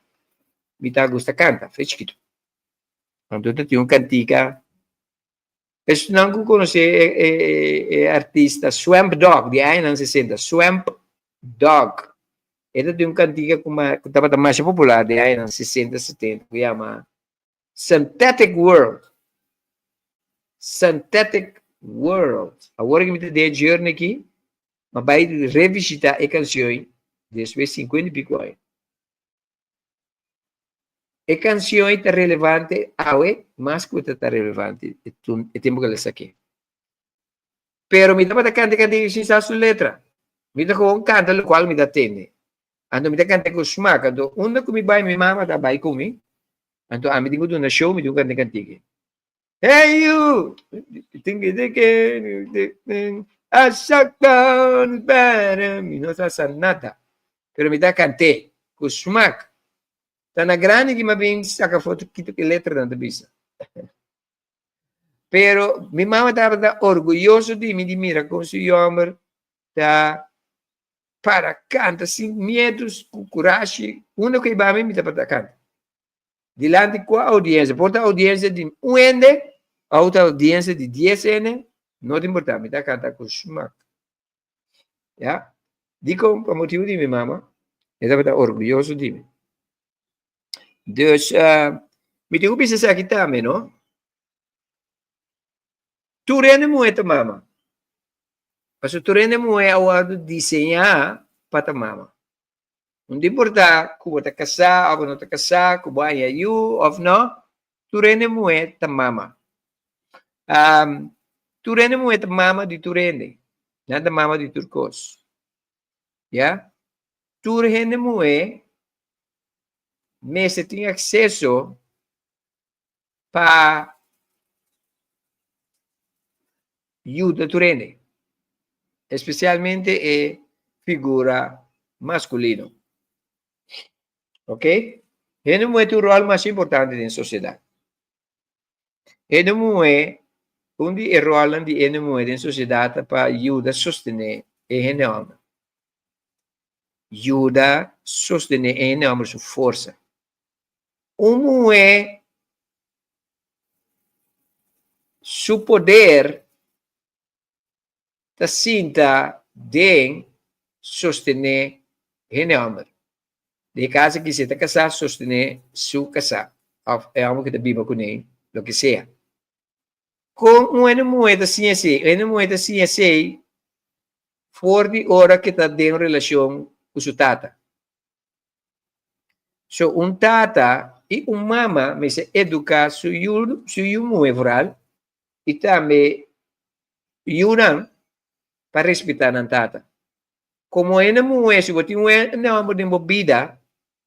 mi ta gusta kanta, fe chikitu. Anto ta tin un kantika, esnan ku konosé e e e artista Swamp Dogg di añanan sesenta, Swamp Dogg, e ta tin un kantika ku ku tabata masha popular den añanan sesenta, setenta ku yama Synthetic World. Synthetic World. Awor ku mi ta den e journey aki, mi a bai revisitá e kanshon despues sinkuenta i piko aña. E kanshon ei ta relevante awe mas ku e ta relevante e tempu ku el a sak'é. Pero mi tabata kanta e kantika sin sa su letra. Mi ta gewoon kanta lokual mi ta tende. Anto mi ta kanta ku smak. Anto unda ku mi bai mi mama ta bai ku mi. Anto ami tin ku duna show mi tin ku kanta e kantika. Hey you! Mi no sa sa nada. Pero mi ta kant'é ku smak. Ta na grandi ki mi a bin saka foto kiko e letranan ta bisa. Pero mi mama tabata orguyoso di mi di mira kon su yòmber ta para kanta sin miedu, ku kurashi. Unda ku e bai mi, mi tabata kanta. Dilanti kua oudiensia? Por ta oudiensia di un hende òf ta oudiensia di dies hende, no ta importá, mi ta kanta ku smak. Ya. Dikon? Pa motibu di mi mama, e tabata orguyoso di mi. Dus, mi tin ku bisa esaki tambe, no? Tur hende muhé ta mama. Pasobra tur hende muhé a wòrdu diseñá pa ta mama. No ta importá ku bo ta kasá òf bo no ta kasá, ku bo haña yu òf no, tur hende muhé ta mama. Tur hende muhé ta mama di tur hende. Nan ta mama di tur kos. Ya? Tur hende muhé mester tin akseso pa yuda tur hende, especialmente e figura masculino. Ok? Hende muhé tin un rol mas importante den sociedad. Hende muhé, un di e rolnan di hende muhé den sociedad ta pa yuda sostené e hende homber. Yuda sostené e hende homber su forsa. Un muhé su poder ta sinta den sostené hende hòmber. Den e kas aki si e ta kasá, sostené su kasá òf e hòmber ku ta biba kuné, loke sea. Kon un hende muhé ta siña esei? Un hende muhé ta siña esei for di ora ku e ta den un relashon ku su tata. So un tata i un mama mester eduká su yu, su yu muhé vooral i tambe yunan pa respetá nan tata. Komo hende muhé, si bo tin un hende hòmber den bo bida,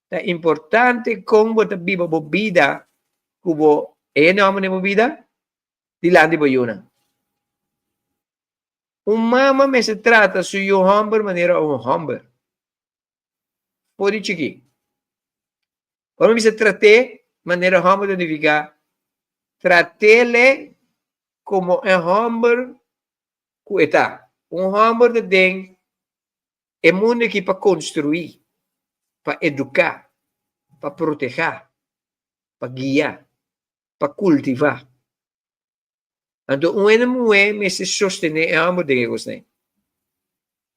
ta importante kon bo ta biba bo bida ku bo e hende hòmber den bo bida dilanti bo yunan. Un mama mester trata su yu hòmber manera un hòmber. For di chikí. Ora mi bisa trat'é manera hòmber ta nifiká trat'é komo e hòmber ku e ta. Un hòmber ta den e mundu akí pa konstruí, pa eduká, pa protehá, pa guia, pa kultivá. Anto un hende muhé mester sostené e hòmber den e kosnan.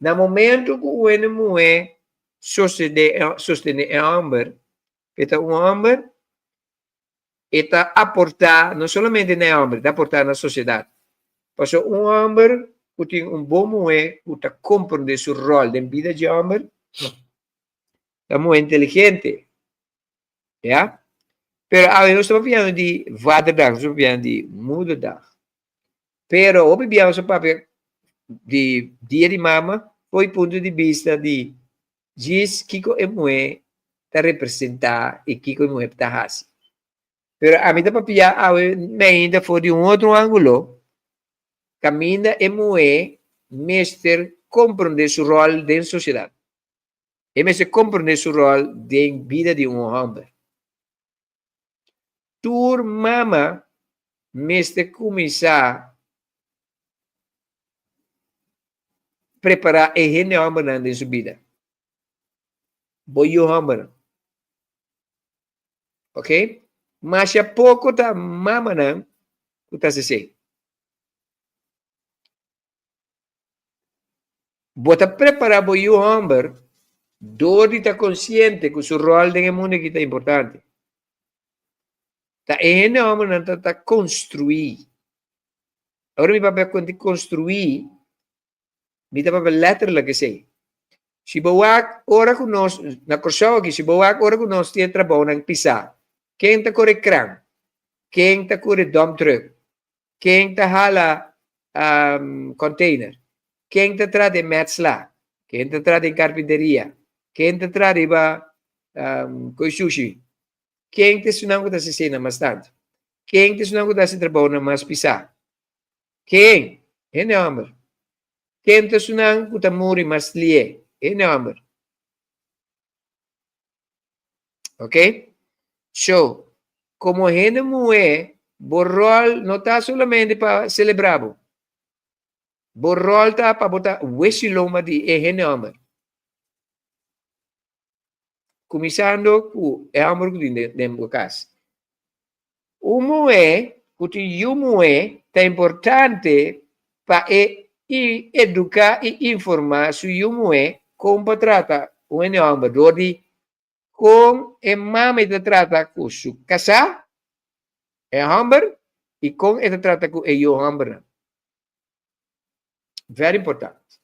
Na momentu ku un hende muhé sostené sostené e hòmber, e ta un hòmber, e ta aportá no solamente na e hòmber, e ta aportá na sosiedat. Pasobra un hòmber ku tin un bon muhé ku ta komprondé su ròl den bida dje hòmber, ta muhé inteligente. Ya? Pero awe nos ta papiando di Vaderdag, nos ta papiando di Moederdag. Pero hopi bia nos ta papia di Dia di Mama for e punto di bista di djis kiko e muhé ta representá i kiko e muhé ta hasi. Pero ami ta papia awe mainta for di un otro ángulo, kaminda e muhé mester komprondé su ròl den sosiedat. E mester komprondé su ròl den bida di un hòmber. Tur mama mester kuminsá prepará e hende hòmbernan den su bida. Bo yu hòmbernan. Ok? Masha poko ta mamanan ku ta hasi esei. Bo ta prepará bo yu hòmber dor di ta konsiente ku su ròl den e mundu aki ta importante. Ta e hende hòmbernan ta ta konstruí. Ora mi papia kon di konstruí, mi ta papia lèterlik esei. Si bo wak ora ku nos, na Kòrsou aki, si bo wak ora ku nos tin e trabounan pisá, ken ta kore kran? Ken ta kore dump truck? Ken ta hala container? Ken ta traha den metsla? Ken ta traha den carpinteria? Ken ta traha riba koe sushi? Ken ta esunnan ku ta hasi eseinan mas tantu? Ken ta esunnan ku ta hasi trabounan mas pisá? Ken? Hende hòmber. Ken ta esunnan ku ta muri mas lié? Hende hòmber. Ok? So, como hende muhé, bo rol no ta solamente pa celebra bo. Bo rol ta pa bo ta wesiloma di e hende homber. Kuminsando ku e homber ku tin den bo kas. Un muhé ku tin yu muhé ta importante pa e eduká i informá su yu muhé kon pa trata un hende hòmber dor di kon e mama ta trata ku su kasá, e hòmber, i kon e ta trata ku e yu hòmbernan. Very importante.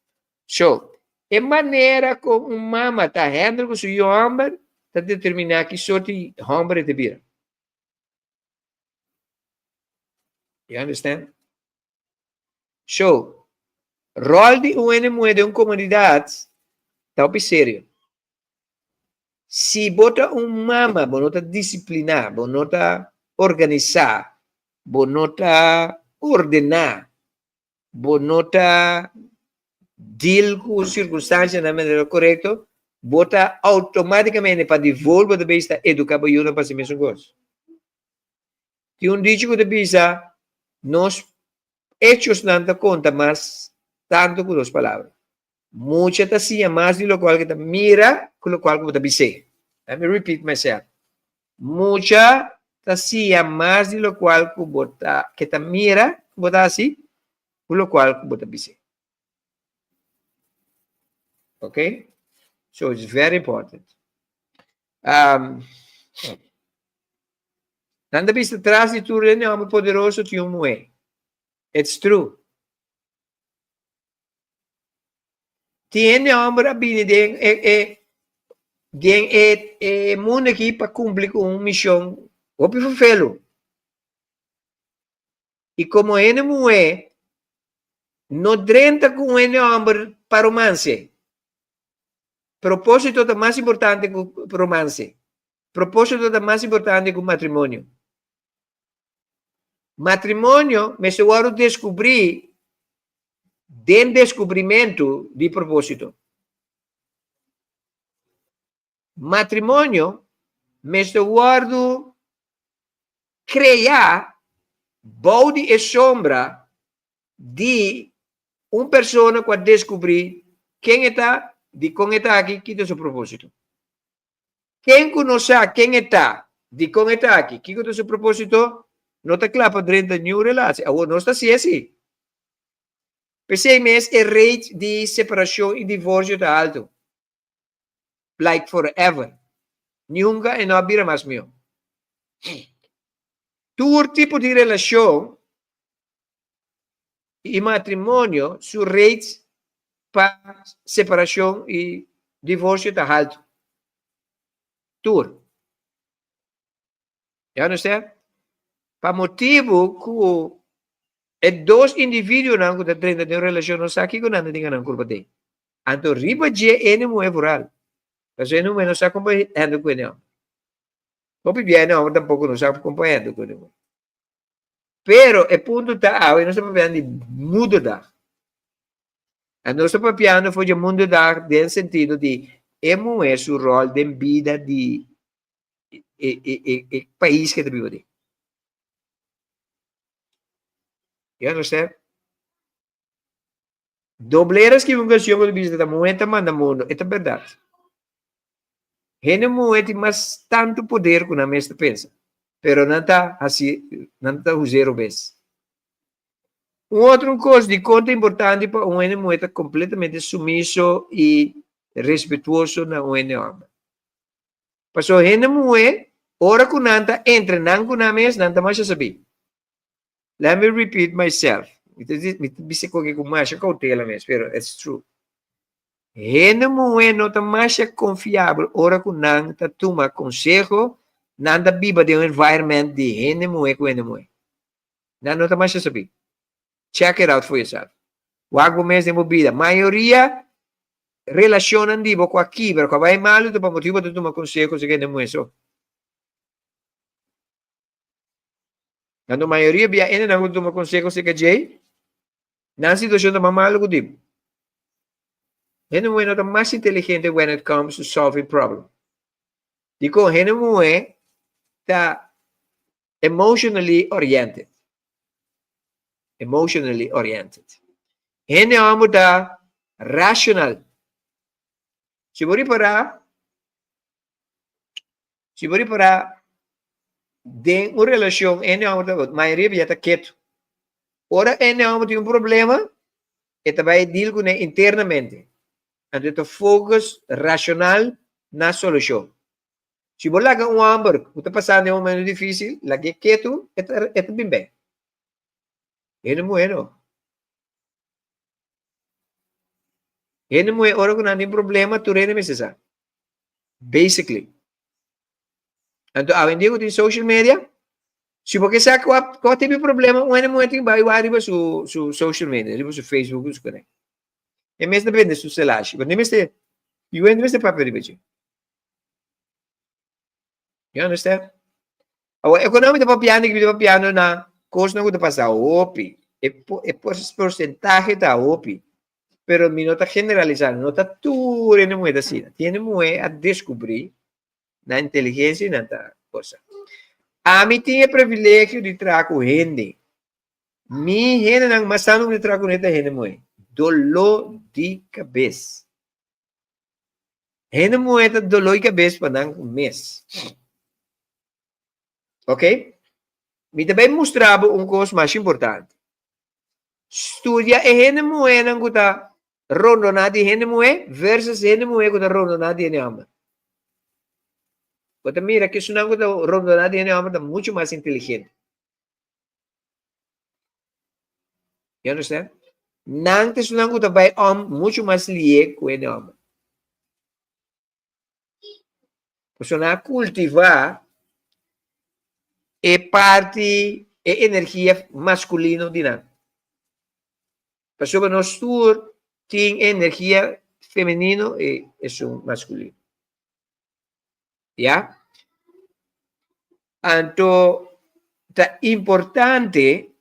So, e manera kon un mama ta handle ku su yu hòmber ta determiná ki sorti hòmber e ta bira. You understand? So, rol di un hende muhé den un komunidat ta hopi serio. Si bo ta un mama, bo no ta disipliná, bo no ta organisá, bo no ta ordená, bo no ta deal ku sirkunstansianan na manera korekto, bo ta outomátikamente pa default bo ta bezig ta eduká bo yunan pa hasi mesun kos. Tin un dicho ku ta bisa, Nos echosnan ta konta mas tantu ku nos palabra. Mucha ta siña mas di lokual ku e ta mira ku lokual ku bo ta bis'é. Let me repeat myself. Mucha ta siña mas di lokual ku bo ta ke ta mira ku bo ta hasi ku lokual ku bo ta bis'é. Okay? So it's very important. Um, nan ta bisa tras di tur hende homber poderoso tin un muhé. It's true. Tin hende homber a bini den e, e, den e, e mundo aki pa cumpli cu un mision hopi fofelo. I komo hende muhé no drenta ku un hende hòmber pa romanse. Propósito ta mas importante ku romanse. Propósito ta mas importante ku matrimonio. Matrimonio mester wòrdu deskubrí den deskubrimentu di propósito. Matrimonio mester wòrdu kreá bou di e sombra di un persona ku a deskubrí ken e ta, dikon e ta aki, ki ta su propósito. Ken ku no sa ken e ta, dikon e ta aki, kiko ta su propósito, no ta kla pa drenta niun relatie. Awor nos ta hasi esei. P'esei mes e rate di separashon i divorsio ta altu. Like forever. Nunca e no a bira mas mihó. Tur tipo di relacion y matrimonio su rates pa separacion y divorcio ta halto. Tur. You understand? Pa motibu ku e dos individuonan ku ta drenta den un relashon no sa kiko nan ta tin nan kurpa den. Anto riba dje ene muhé vooral. Pasobra ene muhé no sa kon pa handle ku ene hòmber. Hopi bia ene hòmber tampoko no sa kon pa handle ku ene muhé. Pero e punto ta awe nos ta papiando di moederdag. En nos ta papiando for dje moederdag den sentido di e muhé su ròl den bida di e, e, e, e pais ke ta biba den. You understand? Doblera skibi un kanshon ku ta bisa ta muhé ta manda mundu. E ta bèrdat. Hende muhé tin mas tantu poder ku nan mes ta pensa, pero nan ta hasi, nan ta us'é robes. Un otro kos dikon ta importante pa un hende muhé ta kompletamente sumiso i respetuoso na un hende hòmber. Pasobra hende muhé, ora ku nan ta entre nan ku nan mes, nan ta masha sabí. Let me repeat myself. Mi ta mi ta bisa koke ku masha koutela mes, pero it's true. Hende muhé no ta masha konfiabel ora ku nan ta tuma konseho, nan ta biba den un environment di hende muhé ku hende muhé. Nan no ta masha sabí. Check it out for yourself. Wak bo mes den bo bida. Mayoria relashonnan di bo ku a kibra, ku a bai malu ta pa motibu bo ta tuma konseho si hende muhé so. Tanto mayoria bia ende nan ku tuma konseho serka djei, nan situashon ta mas malu ku di. Hende muhé no ta mas inteligente when it comes to solving problem. Dikon hende muhé ta emotionally oriented. Emotionally oriented. Hende hòmber ta rational. Si bo ripará, Si bo ripará den un relashon hende hòmber ta mayoria bia ta ketu. Ora hende hòmber tin un problema e ta bai deal kuné internamente. Anto e ta focus rashonal na solushon. Si bo laga un hòmber ku ta pasando den un momento difisil lag'é ketu e ta e ta bin bèk. Hende muhé no. Hende muhé ora ku nan tin problema tur hende mester sa. Basically. Anto awendia ku tin social media, si bo ke sa kua kua tipo di problema un hende muhé tin bai wak riba su su social media, riba su Facebook su kone. E mes ta bende su selashi, bo no mester, yu hende mester papia riba dje. You understand? Awor, ekonomi ta papiando, ki ta papiando na kosnan ku ta pasa hopi. E e porsentahe ta hopi. Pero mi no ta generalisando, no ta tur hende muhé ta asina. Tin hende muhé a deskubrí nan inteligensia i nan ta cosa. Ami tin e privilegio di traha ku hende. Mi hendenan mas tantu ku mi ta traha kuné ta hende muhé. Doló di kabes. Hende muhé ta doló di kabes pa nan mes. Ok? Mi ta bai mustra bo un kos mas importante. Studia e hende muhénan ku ta rondoná di hende muhé versus hende muhé ku ta rondoná di hende hòmber. Bo ta mira ku esunnan ku ta rondoná di hende hòmber ta muchu mas inteligente. You understand? Nan ta esunnan ku ta bai òm muchu mas lié ku hende hòmber. Pasobra nan a kultivá e parti, e energia maskulino di nan. Pasobra nos tur tin e energia femenino i esun maskulino. Ya? Anto ta importante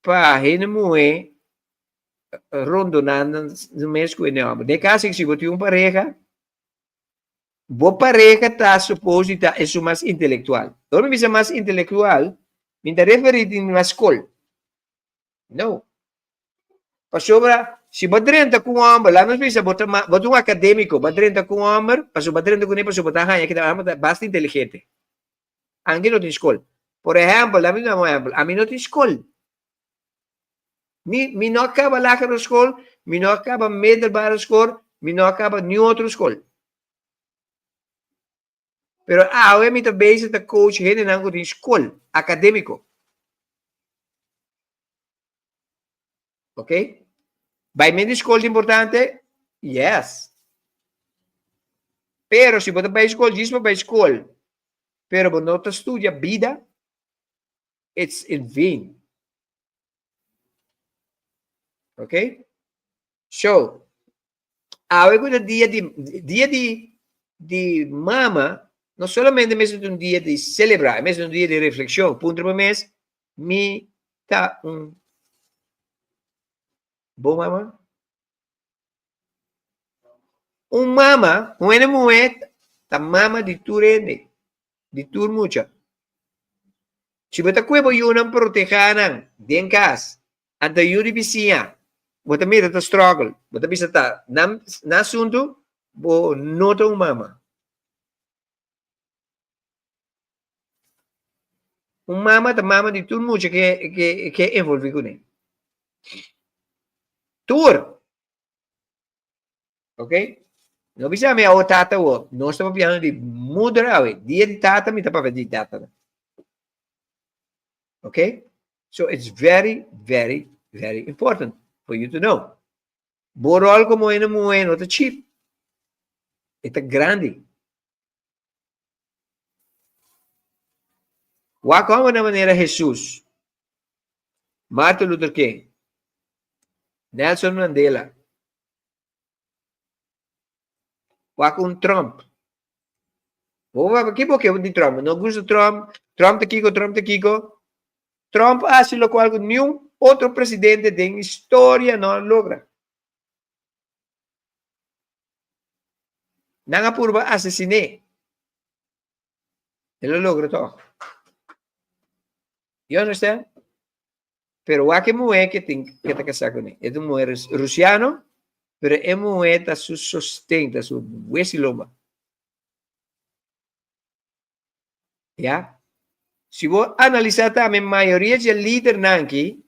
pa hende muhé rondoná nan mes ku hende hòmber. Den kaso si bo tin un pareha, bo pareha ta supos di ta esun mas intelektual. Ora mi bisa mas intelektual, mi ta referí tin mas skol. No. Pasobra si bo drenta ku un hòmber, laga nos bisa bo ta bo ta un akadémiko, bo a drenta ku un hòmber, pasobra bo a drenta kuné pasobra bo ta haña ku e hòmber ta basta inteligente. Anke no tin skol. Por ehèmpel, laga mi duna un ehèmpel, ami no tin skol. Mi mi no a kaba lagere skol, mi no a kaba middelbare skol, mi no a kaba niun otro skol. Pero awe mi ta bezig ta coach hendenan ku tin skol akadémiko. Ok? Bai men di skol ta importante? Yes. Pero si bo ta bai skol djis pa bai skol, pero bo no ta studia bida, it's in vain. Ok? So, awe ku ta dia di dia di di mama, no solamente mester ta un dia di selebrá, e mester ta un dia di reflekshon. Puntra bo mes, mi ta un bon mama? Un mama, un hende muhé ta mama di tur hende, di tur mucha. Si bo ta kue bo yunan protehá nan den kas, anto yu di bisiña. Bo ta mira ta struggle. Bo ta bisa ta nan nan asuntu, bo no ta un mama. Un mama ta mama di tur mucha ke ke ke envolvi kuné. Tur. Ok? No bisa mi awo tata awo. Nos ta papiando di moeder awe. Dia di tata mi ta papia di tata. Ok? So it's very, very, very important for you to know. Bo rol como hende muhé no ta cheap. E ta grandi. Wak hòmber na manera Hesus, Martin Luther King, Nelson Mandela, wak un Trump. Bo wak ki bo ke di Trump? No gusta Trump, Trump ta kiko, Trump ta kiko. Trump a hasi lokual ku niun otro presidente den historia no a logra. Nan a purba asesin'é. El a logra tòg. You understand? Pero wak e muhé ke tin ke ta kasá kuné. E ta un muhé rusiano, pero e muhé ta su sosten, ta su wesi lomba. Ya. Si bo analisá tambe mayoria dje lidernan aki,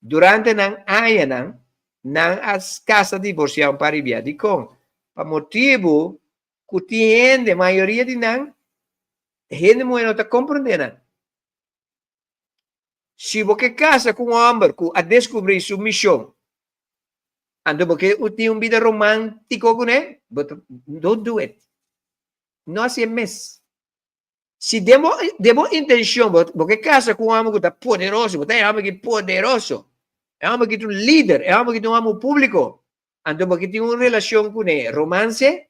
durante nan añanan, nan a kasa divorsiá un par di bia. Dikon? Pa motibu ku tin hende, mayoria di nan, hende muhé no ta komprondé nan. Si bo ke kasa ku un hòmber ku a deskubrí su mishon, anto bo ke tin un bida romántiko kuné, bo ta, don't do it. No hasié mes. Si den bo, den bo intenshon bo, bo ke kasa ku un hòmber ku ta poderoso, bo ta e hòmber ki poderoso, e hòmber ki ta un lider, e hòmber ki ta un hòmber públiko, anto bo ke tin un relashon kuné, romanse,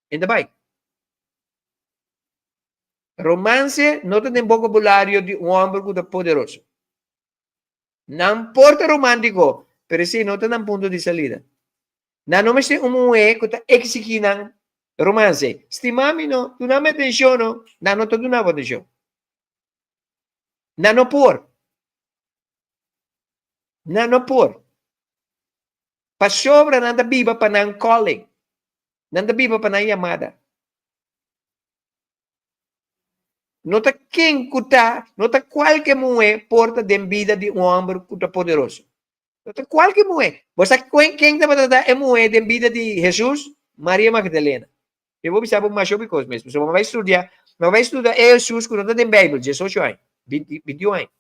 e ta bai. Romance no ta den bokabulario di un hòmber ku ta poderoso. Nan por ta romántico, pero esei no ta nan punto di salida. Nan no mester un muhé ku ta eksigí nan romance. Stima mi no, duna mi atenshon no. Nan no ta duna bo atenshon. Nan no por. Nan no por. Pasobra nan ta biba pa nan calling. Nan ta biba pa nan yamada. No ta ken ku ta, no ta kualke muhé por ta den bida di un hòmber ku ta poderoso. No ta kualke muhé. Bo sa ken tabata ta e muhé den bida di Hesus? Maria Magdalena. Mi por bisa bo masha hopi kos mes, pasobra bo bai studia, bo bai studia e Hesus ku no ta den Beibel, diesocho aña, bintiun aña.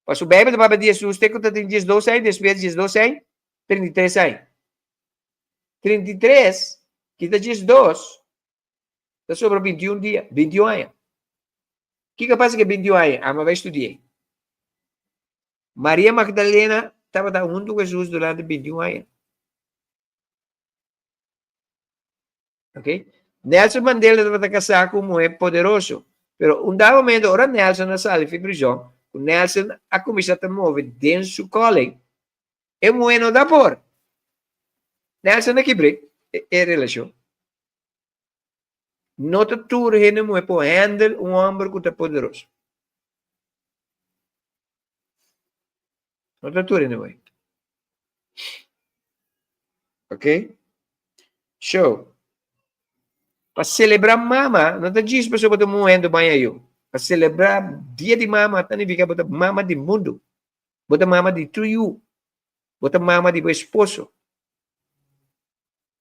Pasobra Beibel ta papia di Hesus te ku ta tin diesdos aña, despues diesdos aña, 33 aña. 33 kita 12 ta sobra 21 dia, 21 aña. Kiko pasa ku e 21 aña? Amo bai studi'é. Maria Magdalena tabata huntu ku Hesus durante 21 aña. Ok? Nelson Mandela tabata kasá ku un muhé poderoso. Pero un dado momento, ora Nelson a sali fi prizòn, ku Nelson a kuminsá ta move den su calling, E muhé no ta por. Nelson a kibr'é e relashon. No ta tur hende muhé por handle un hòmber ku ta poderoso. No ta tur hende muhé. Ok? So, pa selebrá mama, no ta djis pasobra bo ta muhé anto baña yu. Pa selebrá dia di mama ta nifiká bo ta mama di mundu. Bo ta mama di tur yu. Bo ta mama di bo esposo.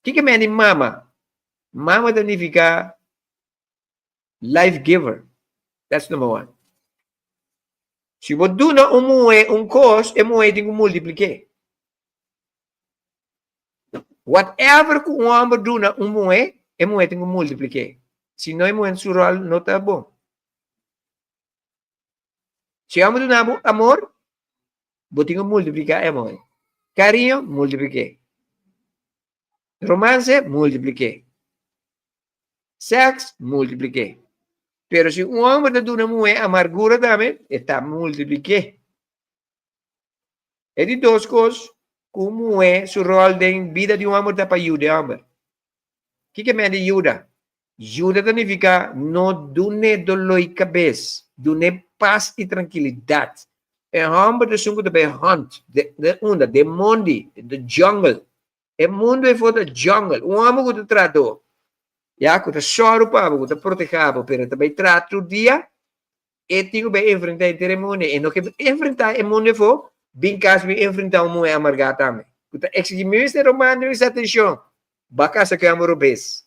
Kiko mende mama? Mama ta nifiká life giver. That's number one. Si bo duna un muhé un kos, e muhé tin ku multiplik'é. Whatever ku un hòmber duna un muhé, e muhé tin ku multiplik'é. Si no, e muhé su ròl no ta bon. Si hòmber duna bo amor, bo tin ku multipliká e amor. Kariño, multiplik'é. Romanse, multiplik'é. Sèks, multiplik'é. Pero si un hòmber ta duna muhé amargura tambe, e ta multiplik'é. E di dos kos ku un muhé su ròl den bida di un hòmber ta pa yuda e hòmber. Kiko e mende yuda? Yuda ta nifiká no dun'é doló i kabes, dun'é pas i trankilidat. E hòmber ta esun ku ta bai hunt. Den unda? Den mondi, den the jungle. E mundu ei for ta jungle. Un hòmber ku ta trahadó, ya, ku ta sòru pa bo, ku ta protehá bo, pero e ta bai traha tur dia, e tin ku bai enfrentá henter e mundu. E no ke enfrentá e mundu afó, bin kas bin enfrentá un muhé amargá tambe, ku ta eksigí mister Román duna atenshon. Ba kasa ku e hòmber robes.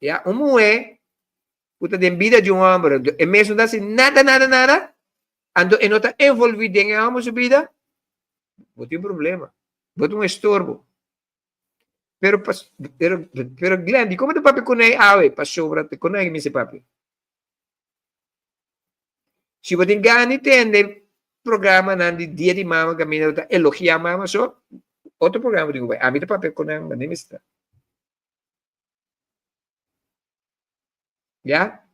Ya, un muhé ku ta den bida di un hòmber, e mes no ta hasi nada, nada, nada, anto e no ta envolví den e hòmber su bida, bo tin un problema, bo ta un estorbo. Pero, pero, pero Glenn, di komo ta papia ku nei awe? Pasobra ta ku nei mester papia. Si bo tin gana di tende programanan di Dia di Mama kaminda bo ta elogiá mama so, otro programa bo tin ku bai. Ami ta papia ku nan, ma ni mester. Ya?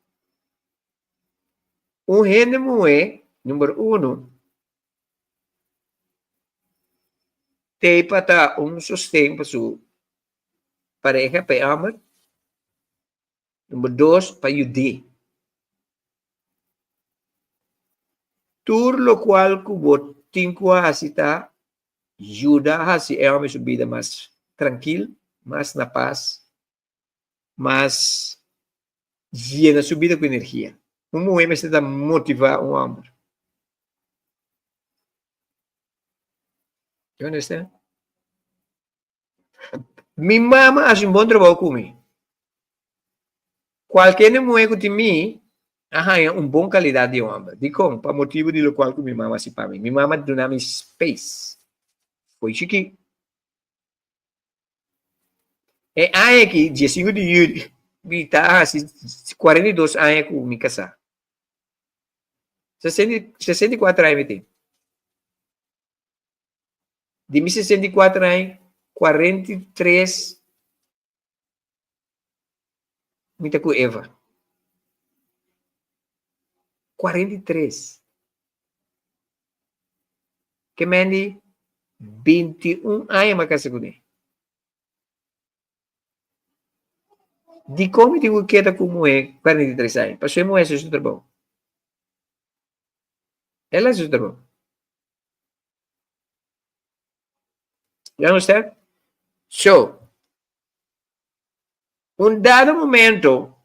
Un hende muhé, number uno, t'ei pa ta un sosten pa su pareha, pa e hòmber. Number dos, pa yud'é. Tur lokual ku bo tin ku hasi ta yuda hasi e hòmber su bida mas trankil, mas na pas, mas yena su bida ku energia. Un muhé mester ta motivá un hòmber. You understand? Mi mama a hasi un bon trabou ku mi. Kualke muhé ku tin mi a haña un bon kalidat di hòmber. Dikon? Pa motibu di lokual ku mi mama hasi pa mi. Mi mama duna mi space fo'i chikí. E aña aki, diesinku di yuli, mi ta hasi 42 aña ku mi kasá. 64 aña mi tin. Di mi 64 aña, 43 mi ta ku Eva. 43. Ke men di 21 aña mi a kasa kuné. Dikon mi tin ku keda ku muhé 43 aña? Pasobra e muhé hasi su trabou. El a hasi su trabou. You understand? So, un dado momento,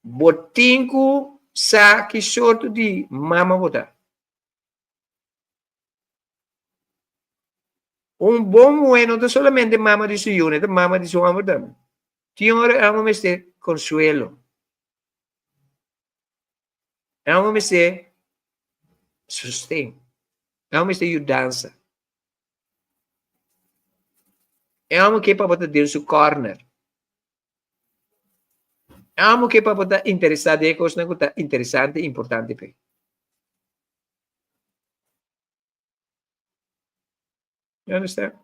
bo tin ku sa ki sorto di mama bo ta. Un bon muhé no ta solamente mama di su yu, e ta mama di su hòmber tambe. Tin ora e hòmber mester konsuelo. E hòmber mester sosten. E hòmber mester yudansa. E hòmber ke pa bo ta den su kòrner. E hòmber ke pa bo ta interesá den e kosnan ku ta interesante i importante p'e. You understand?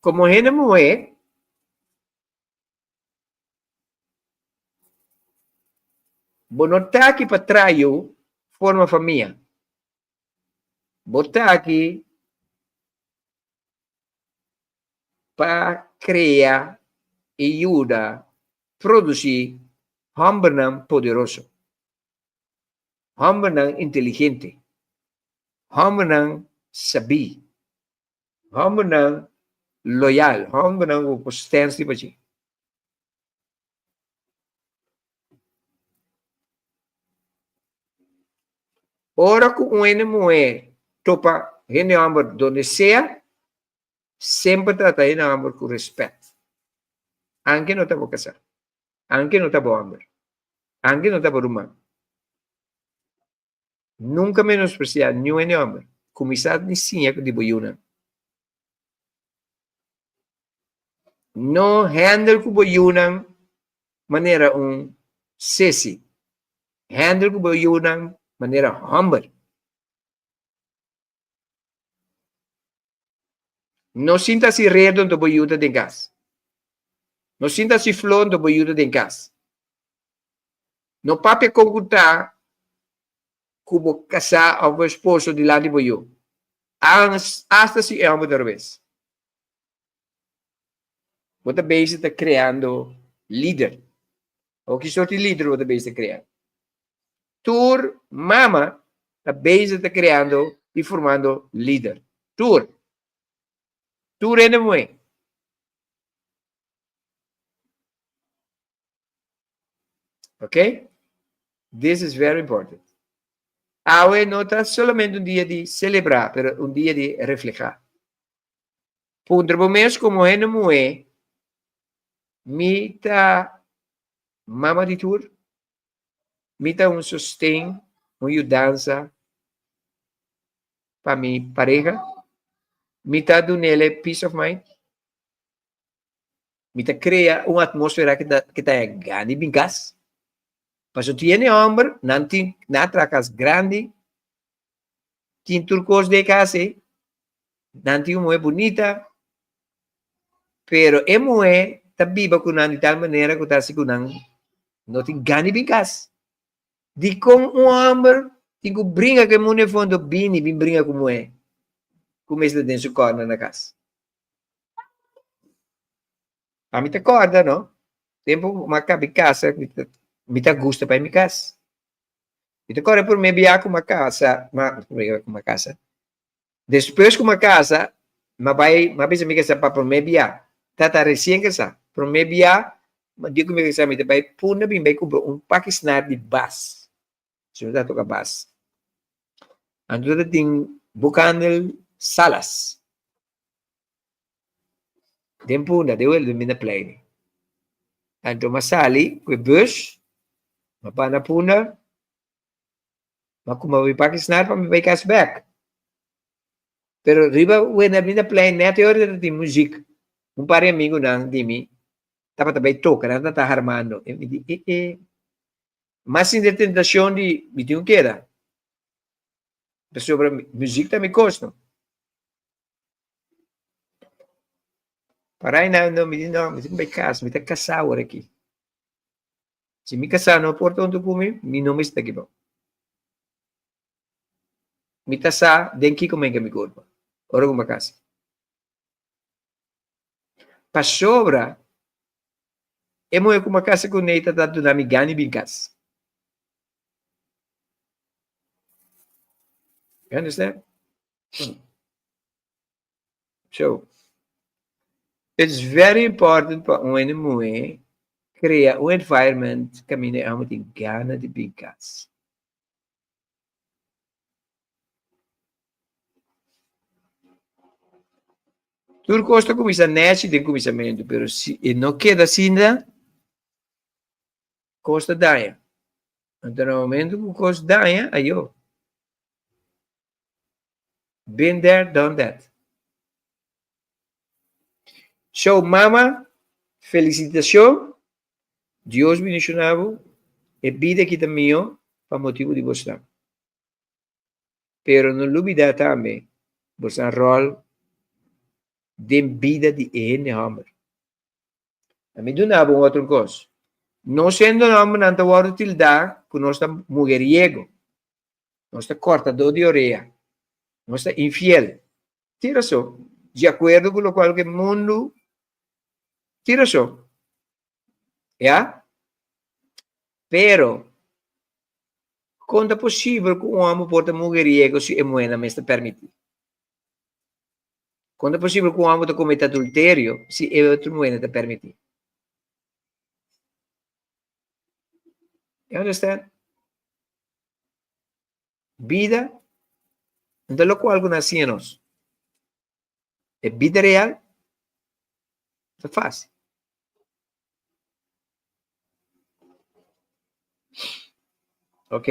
Komo hende muhé, bo no ta aki pa traha yu forma famia. Bo ta aki pa krea i yuda produsí hòmbernan poderoso, hòmbernan inteligente, hòmbernan sabí, hòmbernan loyal, hòmbernan ku por stèns riba dje. Ora ku un hende muhé topa hende hòmber donde sea, semper trata hende hòmber ku rèspèt. Anke no ta bo kasá, anke no ta bo hòmber, anke no ta bo ruman. Nunka menospresiá niun hende hòmber. Kuminsá di siña di bo yunan. No handle ku bo yunan manera un sesi. Handle ku bo yunan manera hòmber. No sinta hasi redo nto bo yu ta den kas. No sinta hasi flo nto bo yu ta den kas. No papia kon ku ta ku bo kasá òf bo esposo dilanti bo yu, asta si e hòmber ta robes. Bo ta bezig ta kreando. Lider. Awor ki sorti lider bo ta bezig ta krea? Tur mama ta bezig ta kreando i formando lider. Tur. Tur hende muhé. Ok? This is very important. Awe no ta solamente un dia di celebra, pero un dia di refleha. Puntra bo mes como hende muhé, mi ta mama di tur? Mi ta un sosten, un yudansa pa mi pareha? Mi ta dunele peace of mind? Mi ta crea un atmósfera que ta, que ta grandi bin cas. Paso tiene homber, nan tin, nan tra cas grandi, tin tur cos de cas, eh. Nan tin un mujer bonita, pero e mujer ta biba cu nan di tal manera cu ta haci cu nan no tin gana di bin cas. Dikon un hòmber tin ku bringa ku e mundu e fondo bini bin bringa ku muhé ku mester den su kòrner na kas? Ami ta kòrda no, tempu ku mi a kabi kasa mi ta gusta bai mi kas. Mi ta kòrda e promé bia ku mi a kasa, ku mi a kasa, despues ku mi a kasa mi a bai mi a bisa mi kasa pa promé bia, tata resien kasa, promé bia mi di ku mi kasa mi ta bai punda bin bai kumpra un paki snaar di bas, si mi ta toka bas. Anto ta tin boekhandel Salas den Punda, den Wilhelmina Plein. Anto mi a sali ku e bus, mi a para na Punda, Mi a kuma mi paki snaar pa mi bai kas bek. Pero riba Wilhelminaplein net e ora ta tin muziek. Un par di amigunan di mi tabata bai toka, nan tabata harmando. E mi di, e e. Mas sinti e tentashon di mi tin ku keda. Pasobra muziek ta mi kos no. Parai nan no, mi di no, mi tin ku bai kas, mi ta kasá awor aki. Si mi kasá no por ta huntu ku mi, mi no mester ta kibou. Mi ta sa den kiko mi a mi kurpa ora ku mi a kasa. Pasobra e muhé ku mi a kasa kuné ta ta duna mi gana di bin kas. You understand? So, it's very important pa un hende muhé krea un environment kaminda e amo tin gana di bin kas. Tur kos ta kuminsá nèchi den kuminsamentu, pero si e no keda asinda, kos ta daña. Anto na momento ku kos daña, ayo. Been there, done that. So, mama, felicitacion. Dios bendiciona bo. E bida aki ta mihó pa motibu di bosnan. Pero no lubida tambe bosnan rol den bida di e hende homber. Mi duna bo un otro kos. Nos hende hombernan ta wòrdu tildá ku nos ta mugeriego. Nos ta kòrtadó di orea. Nos ta infiel. Tin rason. Di akuerdo ku lokual ku e mundu tin rason. Ya? Pero, kon ta posibel ku un hòmber por ta mugeriego si e muhénan mes ta permití? Kon ta posibel ku un hòmber ta komete adulterio si e otro muhénan ta permití? You understand? Bida no ta lokual ku nan siña nos. E bida real ta fásil. Ok.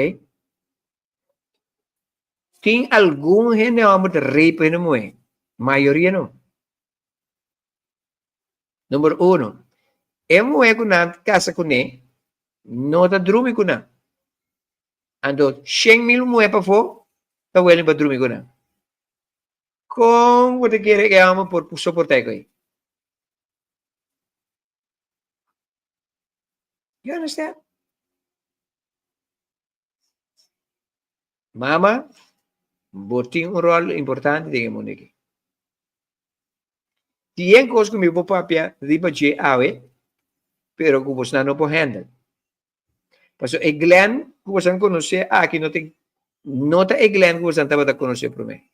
Tin algun hende hòmber ta rei pa hende muhé, mayoria no. Number uno, e muhé ku nan kasa kuné no ta drumi ku nan. Anto 100.000 muhé pafó ta welen pa drumi ku nan. Kon bo ta kere e hòmber por soportá e kos ei? You understand? Mama, bo tin un ròl importante den e mundu aki. Tin kos ku mi por papia riba dje awe. pero ku bosnan no por handle. Pasobra e Glenn ku bosan konosé aki no ta no ta e Glenn ku bosan tabata konosé promé.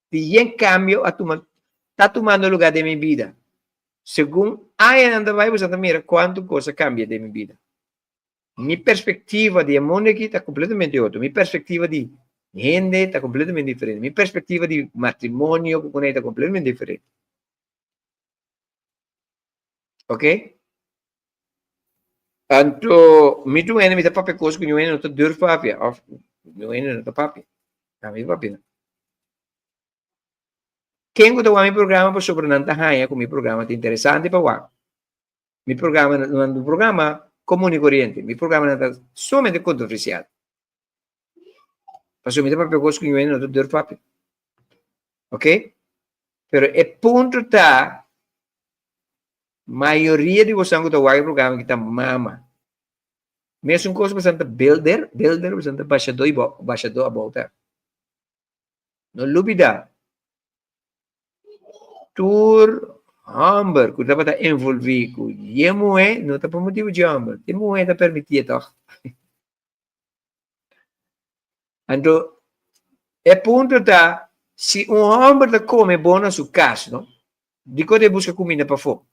Di yen kambio a tuma ta tumando lugá den mi bida. Segun añanan ta bai bosan ta mira kuantu kos a kambia den mi bida. Mi perspektiva di e mundu aki ta kompletamente otro. Mi perspektiva di hende ta kompletamente diferente. Mi perspektiva di matrimonio ku kuné ta kompletamente diferente. Ok? Anto, mi tu hende mi ta papia kos ku niun hende no ta durf papia, òf niun hende no ta papia. Ta mi papia. Ken ku ta wak mi programa pasobra nan ta haña ku mi programa ta interesante pa wak. Mi programa no ta un programa komun i koriente. Mi programa nan ta sumamente kontroversial. Pasobra mi ta papia kos ku niun hende no ta durf papia. Ok? Pero e punto ta, mayoria di bosan ku ta wak e programa aki ta mama. Mesun kos bosan ta builder, builder, bosan ta bashadó i bashadó abou ta. No lubida, tur hòmber ku tabata envolví ku e muhé no ta pa motibu dje hòmber, e muhé ta permitié tòg. Anto, e punto ta, si un hòmber ta kome bon na su kas, no, dikon ta e buska kuminda pafó?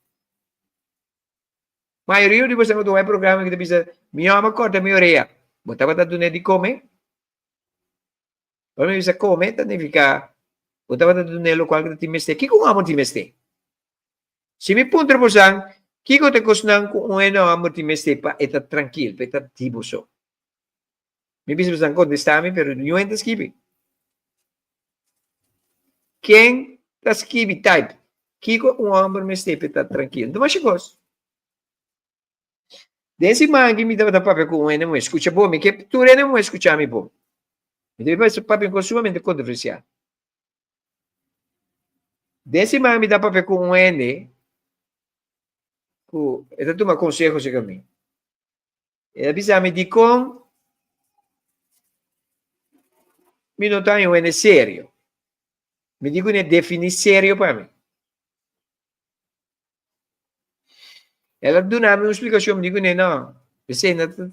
Mayoria di boso ku ta wak e programa aki ta bisa, Mi hòmber kòrta mi orea. Bo tabata dun'é di kome? Ora mi bisa kome, ta nifiká bo tabata dun'é lokual ku ta tin mester. Kiko un hòmber tin mester? Si mi puntra bosan, kiko ta e kosnan ku un hende hòmber tin mester pa e ta trankil, pa e ta di boso? Mi bisa bosan kontestá mi, pero niun hende ta skibi. Ken ta skibi, type, kiko un hòmber mester pa e ta trankil? No ta masha kos. Den siman aki mi tabata papia ku un hende muhé. Skucha bon, mi ke tur hende muhé skucha mi bon. Mi ta bai papia un kos sumamente kontroversial. Den siman mi ta papia ku un hende ku e ta tuma konseho serka mi. E ta bisa mi dikon mi no ta haña un hende serio. Mi di kuné definí serio pa mi. El a duna mi un splikashon, mi di kuné no, esei no ta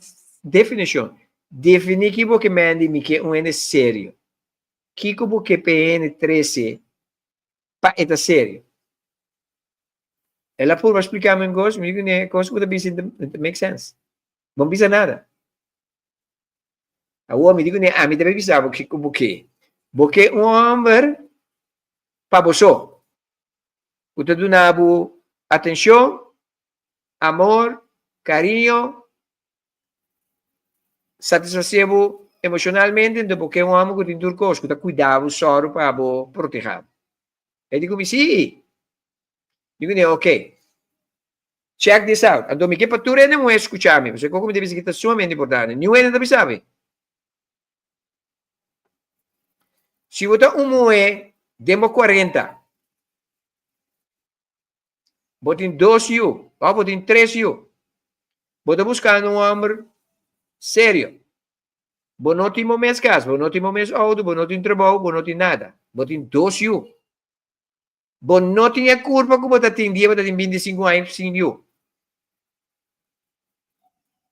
definishon. Definí ki bo ke mende mi ke un hende serio. Kiko bo ke pa e hende trese pa e ta serio? El a purba splika mi un kos, mi di kuné e kos ku bo ta bisa no ta make sense. Bo no bisa nada. Awor mi di kuné ami ta bai bisa bo kiko bo ke. Bo ke un hòmber pa bo so. Ku ta duna bo atenshon, amor, kariño, satisfasé bo emoshonalmente, enton bo ke un hòmber ku tin tur kos, ku ta kuida bo, sòru pa bo, protehá bo. E di ku mi, Sí. Mi ku ne, Ok. Check this out. Anto mi ke pa tur hende muhé skucha mi, pasobra e kos ku mi ta bisa aki ta sumamente importante. Niun hende ta bisa mi. Si bo ta un muhé den bo kuarenta, bo tin dos yu òf bo tin tres yu, bo ta buskando un hòmber serio. Bo no tin bo mes kas, bo no tin bo mes outo, bo no tin trabou, bo no tin nada. Bo tin dos yu. Bo no tin e kurpa ku bo ta tin dia bo ta tin 25 aña sin yu.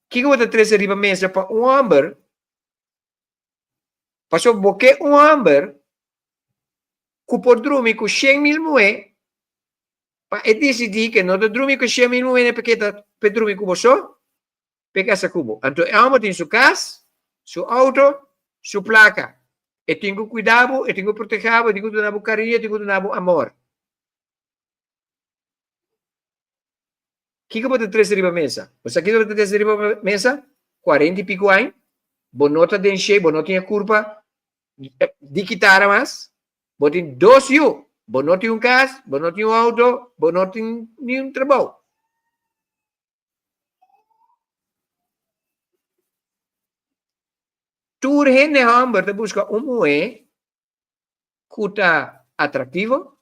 Kiko bo ta trese riba mesa pa un hòmber? Pasobra bo ke un hòmber ku por drumi ku 100.000 muhé, pa e disidí ke no ta drumi ku e 100.000 muhé p'e ta p'e drumi ku bo so, p'e kasa ku bo. Anto e hòmber tin su kas, su outo, su plaka. E tin ku kuida bo, e tin ku protegá bo, e tin ku duna bo kariño, e tin ku duna bo amor. Kiko bo ta trese riba mesa? Bo sa kiko bo ta trese riba mesa? Kuarenta i piku aña, bo no ta den shei, bo no tin e kurpa di kitara mas, bo tin dos yu, bo no tin un kas, bo no tin un outo, bo no tin niun trabou. Tur hende hòmber ta buska un muhé ku ta atraktivo,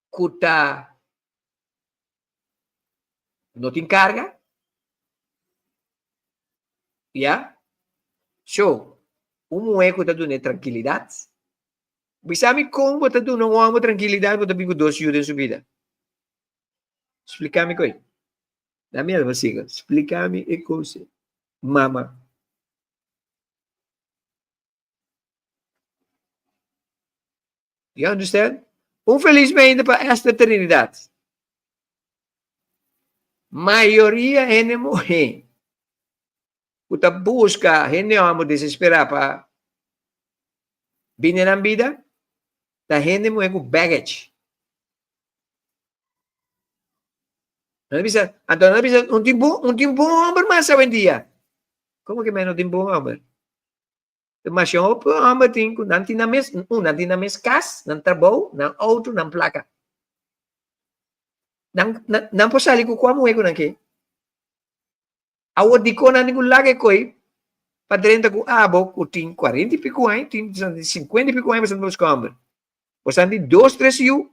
ku ta no tin karga, ya. So, un muhé ku ta dun'é trankilidat. Bisa mi kon bo ta duna un hòmber trankilidat bo ta bin ku dos yu den su bida? Splika mi koi. Na mi alma siga. Splika mi e kos. Mama. You understand? Un felis meinda pa Esther Trinidad. Mayoria hende muhé ku ta buska hende hòmber desesperá pa bini nan bida ta hende muhé ku baggage. Nan ta bisa, anto nan ta bisa, un tin bon, un tin bon hòmber mas awendia. Komo ke men no tin bon hòmber? Masha hopi hòmber tin ku nan tin nan mes, un, nan tin nan mes kas, nan trabou, nan outo, nan plaka. Nan, nan, nan por sali ku kua muhé ku nan ke. Awor dikon nan tin ku laga e koi pa drenta ku abo ku tin kuarenta i piku aña, tin sinkuenta i piku aña bo buska hòmber. Bo sa tin dos, tres yu,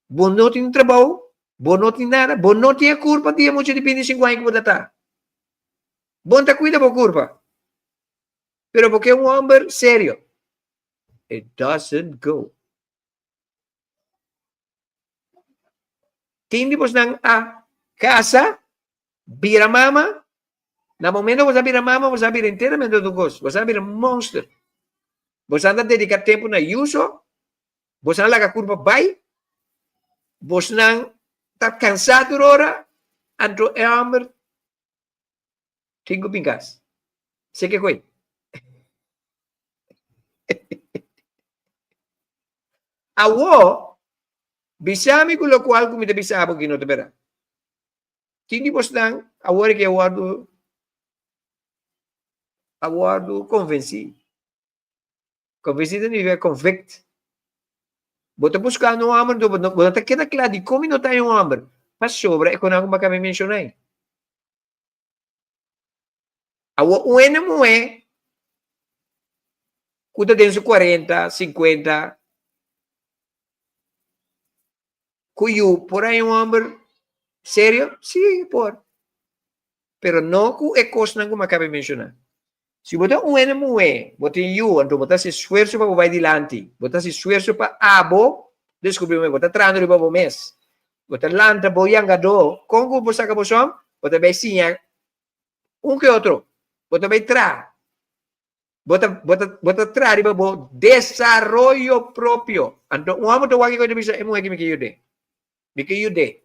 bo no tin trabou, bo no tin nada, bo no tin e kurpa di e mucha di binti sinku aña ku bo ta ta. Bo no ta kuida bo kurpa. Pero bo ke un hòmber serio. It doesn't go. Tin di bosnan a kasa, bira mama, na momento ku bo a bira mama, bo a bira enteramente otro kos, bo a bira monster. Bo a dediká tempu na yuso, bo a laga kurpa bai, bosnan ta kansá tur ora, anto e hòmber tin ku bin kas. Se ke koe? Awor, bisa mi ku lokual ku mi ta bisa bo ki no ta berdad. Tin di bosnan awor ke a wòrdu a wòrdu konvensí. Konvensí ta nifiká konvikt. Bo ta buskando un hòmber, bo no ta keda kla dikon mi no ta haña un hòmber. Pasobra e konan ku mi a kaba di menshoná ei. Awor un hende muhé ku ta den su kuarenta, sinkuenta, ku yu por haña un hòmber serio? Sí, e por. Pero no ku e kosnan ku mi a kaba di menshoná. Si bo ta un hende muhé, bo tin yu, anto bo ta hasi esfuerso pa bo bai dilanti. Bo ta hasi esfuerso pa abo deskubrí bo mes. Bo ta trahando riba bo mes. Bo ta lanta bo yangadó. Kon ku bo saka bo sòm? Bo ta bai siña un ke otro. Bo ta bai traha. Bo ta, bo ta, bo ta traha riba bo desaroyo propio. Anto un hòmber ta wak kiko i ta bisa, e muhé aki mi ke yud'é. Mi ke yud'é.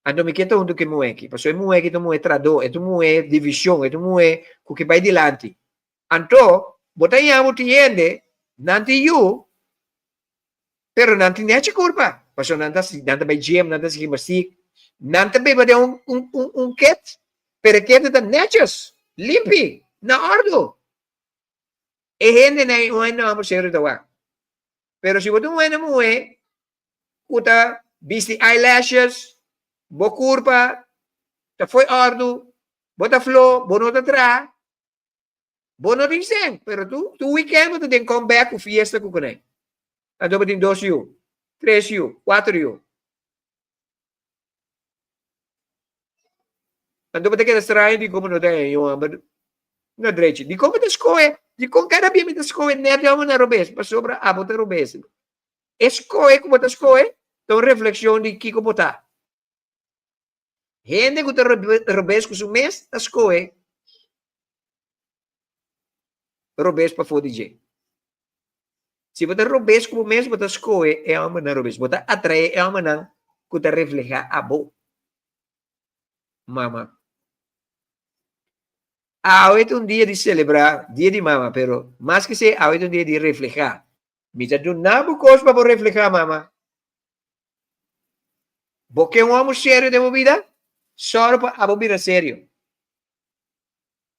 Anto mi ke ta huntu ku e muhé aki, pasobra e muhé aki ta un muhé tradó, e ta un muhé di vision, e ta un muhé ku ke bai dilanti. Anto, bo ta yama otro hende, nan tin yu, pero nan tin nechi kurpa, pasobra nan ta nan ta bai gym, nan ta hasi gimnastik, nan ta biba den un un un un ket, pero e ket ta neches, limpi, na òrdu. E hendenan ei un hende hòmber serio ta wak. Pero si bo ta un hende muhé ku ta bisti eyelashes, bo kurpa ta fo'i òrdu, bo ta flo, bo no ta traha, bo no tin sèn, pero tur tur weekend bo ta den come back ku fiesta ku kuné. Anto bo tin dos yu, tres yu, kuater yu. Anto bo ta keda straño dikon bo no ta haña un hòmber na drechi. Dikon bo ta skohe? Dikon kada bia mi ta skohe nèt e hòmber na robes? Pasobra abo ta robes. E skohe ku bo ta skohe ta un reflekshon di kiko bo ta. Hende ku ta robes ku su mes ta skohe robes pafó di dje. Si bo ta robes ku bo mes, bo ta skohe e hòmbernan robes. Bo ta atraé e hòmbernan ku ta reflehá abo. Mama. Awe ta un dia di selebrá Dia di Mama, pero mas ke esei, awe ta un dia di reflehá. Mi ta duna bo kos pa bo reflehá, mama. Bo ke un hòmber serio den bo bida? Sòru pa abo bira serio.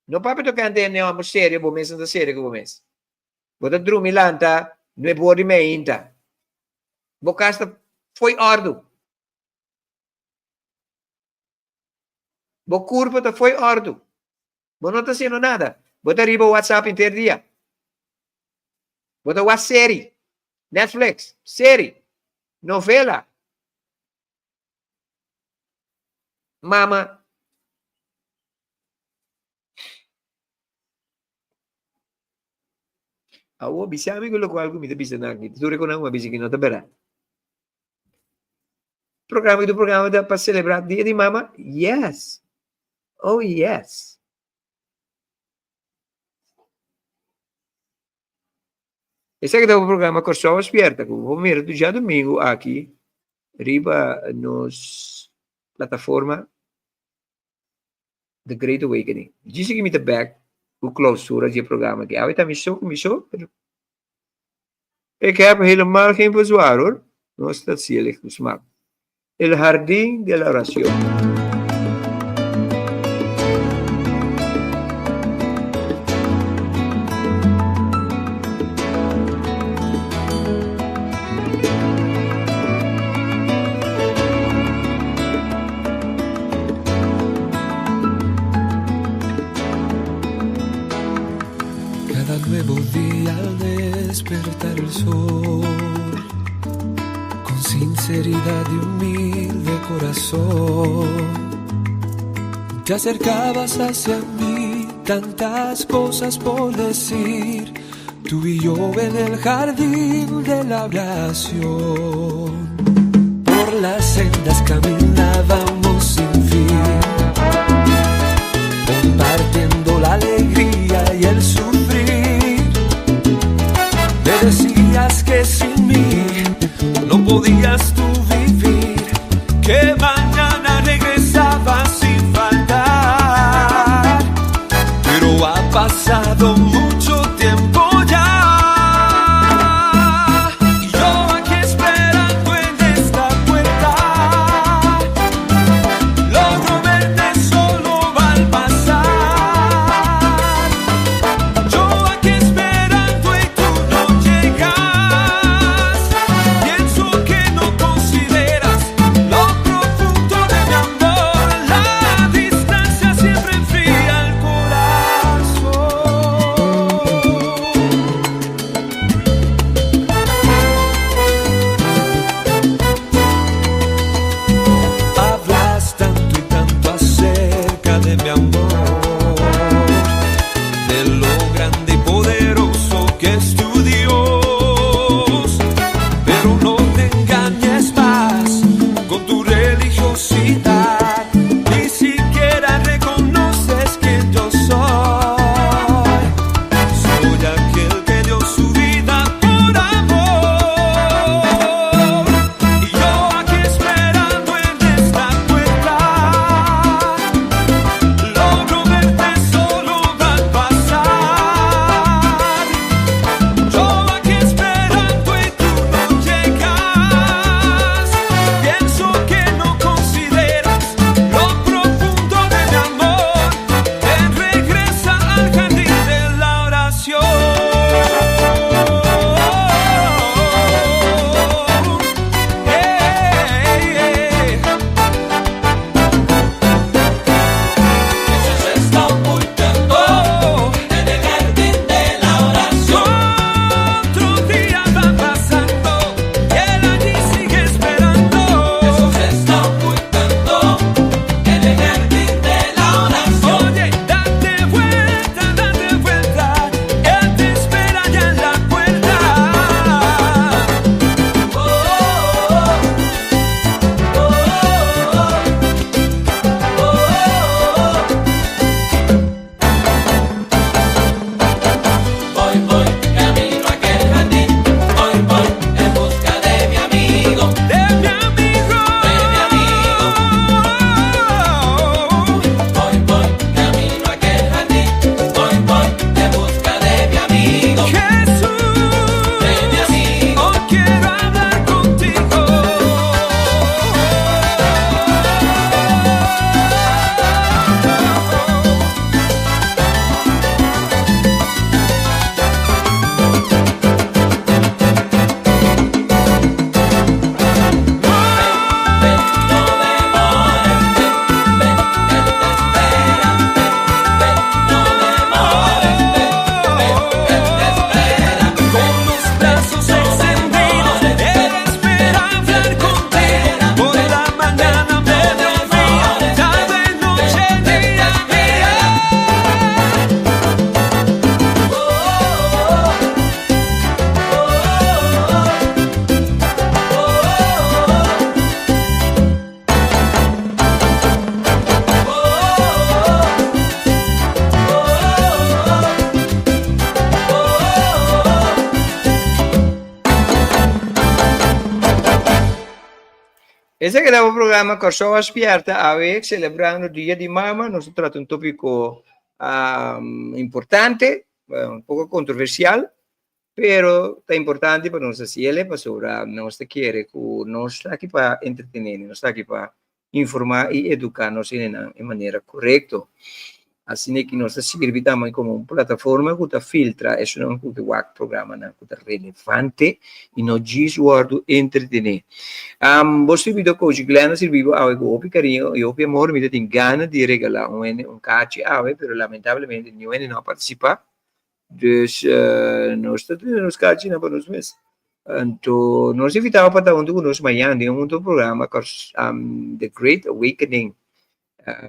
No papia tokante hende hòmber serio, bo mes no ta serio ku bo mes. Bo ta drumi lanta nuebe or di meinta. Bo kas ta fo'i òrdu. Bo kurpo ta fo'i òrdu. Bo no ta hasiendo nada. Bo ta riba WhatsApp henter dia. Bo ta wak seri, Netflix, seri, novela. Mama. Awor bisa mi ku lokual ku mi ta bisa nan aki. Tur e ku nan a bisa aki no ta bèrdat. programa di programa da pa selebrá Dia di Mama? Yes. Oh yes. Esaki ta un programa Kòrsou Spierta ku bo mira tur djadumingu aki riba nos plataforma The Great Awakening. Djis aki mi ta bek ku klousura di e programa aki. Awe ta mi so ku mi so, pero ik heb helemaal geen bezwaar hoor. Nos ta zielig ku smak. El jardín de la oración. Cada nuevo día al despertar el sol, con sinceridad y humilde corazón, te acercabas hacia mí, tantas cosas por decir, tú y yo en el jardín de la oración. Por las sendas caminábamos sin fin, compartiendo la alegría y el sufrir. Me decías que sin mí no podías tú vivir, que mañana regresabas sin faltar. Pero ha pasado mucho tiempo ya, y yo aquí esperando en esta puerta, logro verte solo al pasar. Yo aquí esperando y tú no llegas. Pienso que no consideras lo profundo de mi amor. La distancia siempre enfría el corazón. Esaki ta bo programa Kòrsou a Spièrta awe selebrando Dia di Mama. Nos ta trata un tópiko importante, un poko kontroversial, pero ta importante pa nos hasi el pasobra nos ta kere ku nos ta aki pa entretené, nos ta aki pa informá i eduká nos hendenan e manera korekto. Asina ki nos ta sirbi tambe komo un plataforma ku ta filtra esunnan ku ke wak programanan ku ta relevante i no djis wòrdu entretené. Bo sirbidó Coach Glenn a sirbi bo awe ku hopi kariño i hopi amor. Mi ta tin gana di regalá un hende un kachi awe, pero lamentablemente niun hende no a partisipá. Dus nos ta tene nos kachinan pa nos mes. Anto nos invitá bo pa ta huntu ku nos mañan den un otro programa The Great Awakening.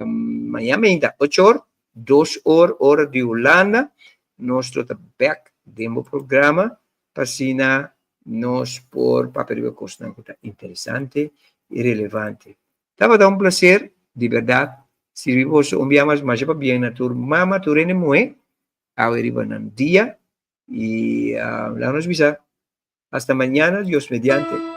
Mañan meinta ocho or, dos or ora di Hulanda, nos lo ta bek den bo programa pa asina nos por papia riba kosnan ku ta interesante i relevante. Tabata un placer, di berdad, sirbi boso un bia mas. Masha pabien na tur mama, tur hende muhe, awe riba nan dia. I laga nos bisa, hasta mañana, Dios mediante.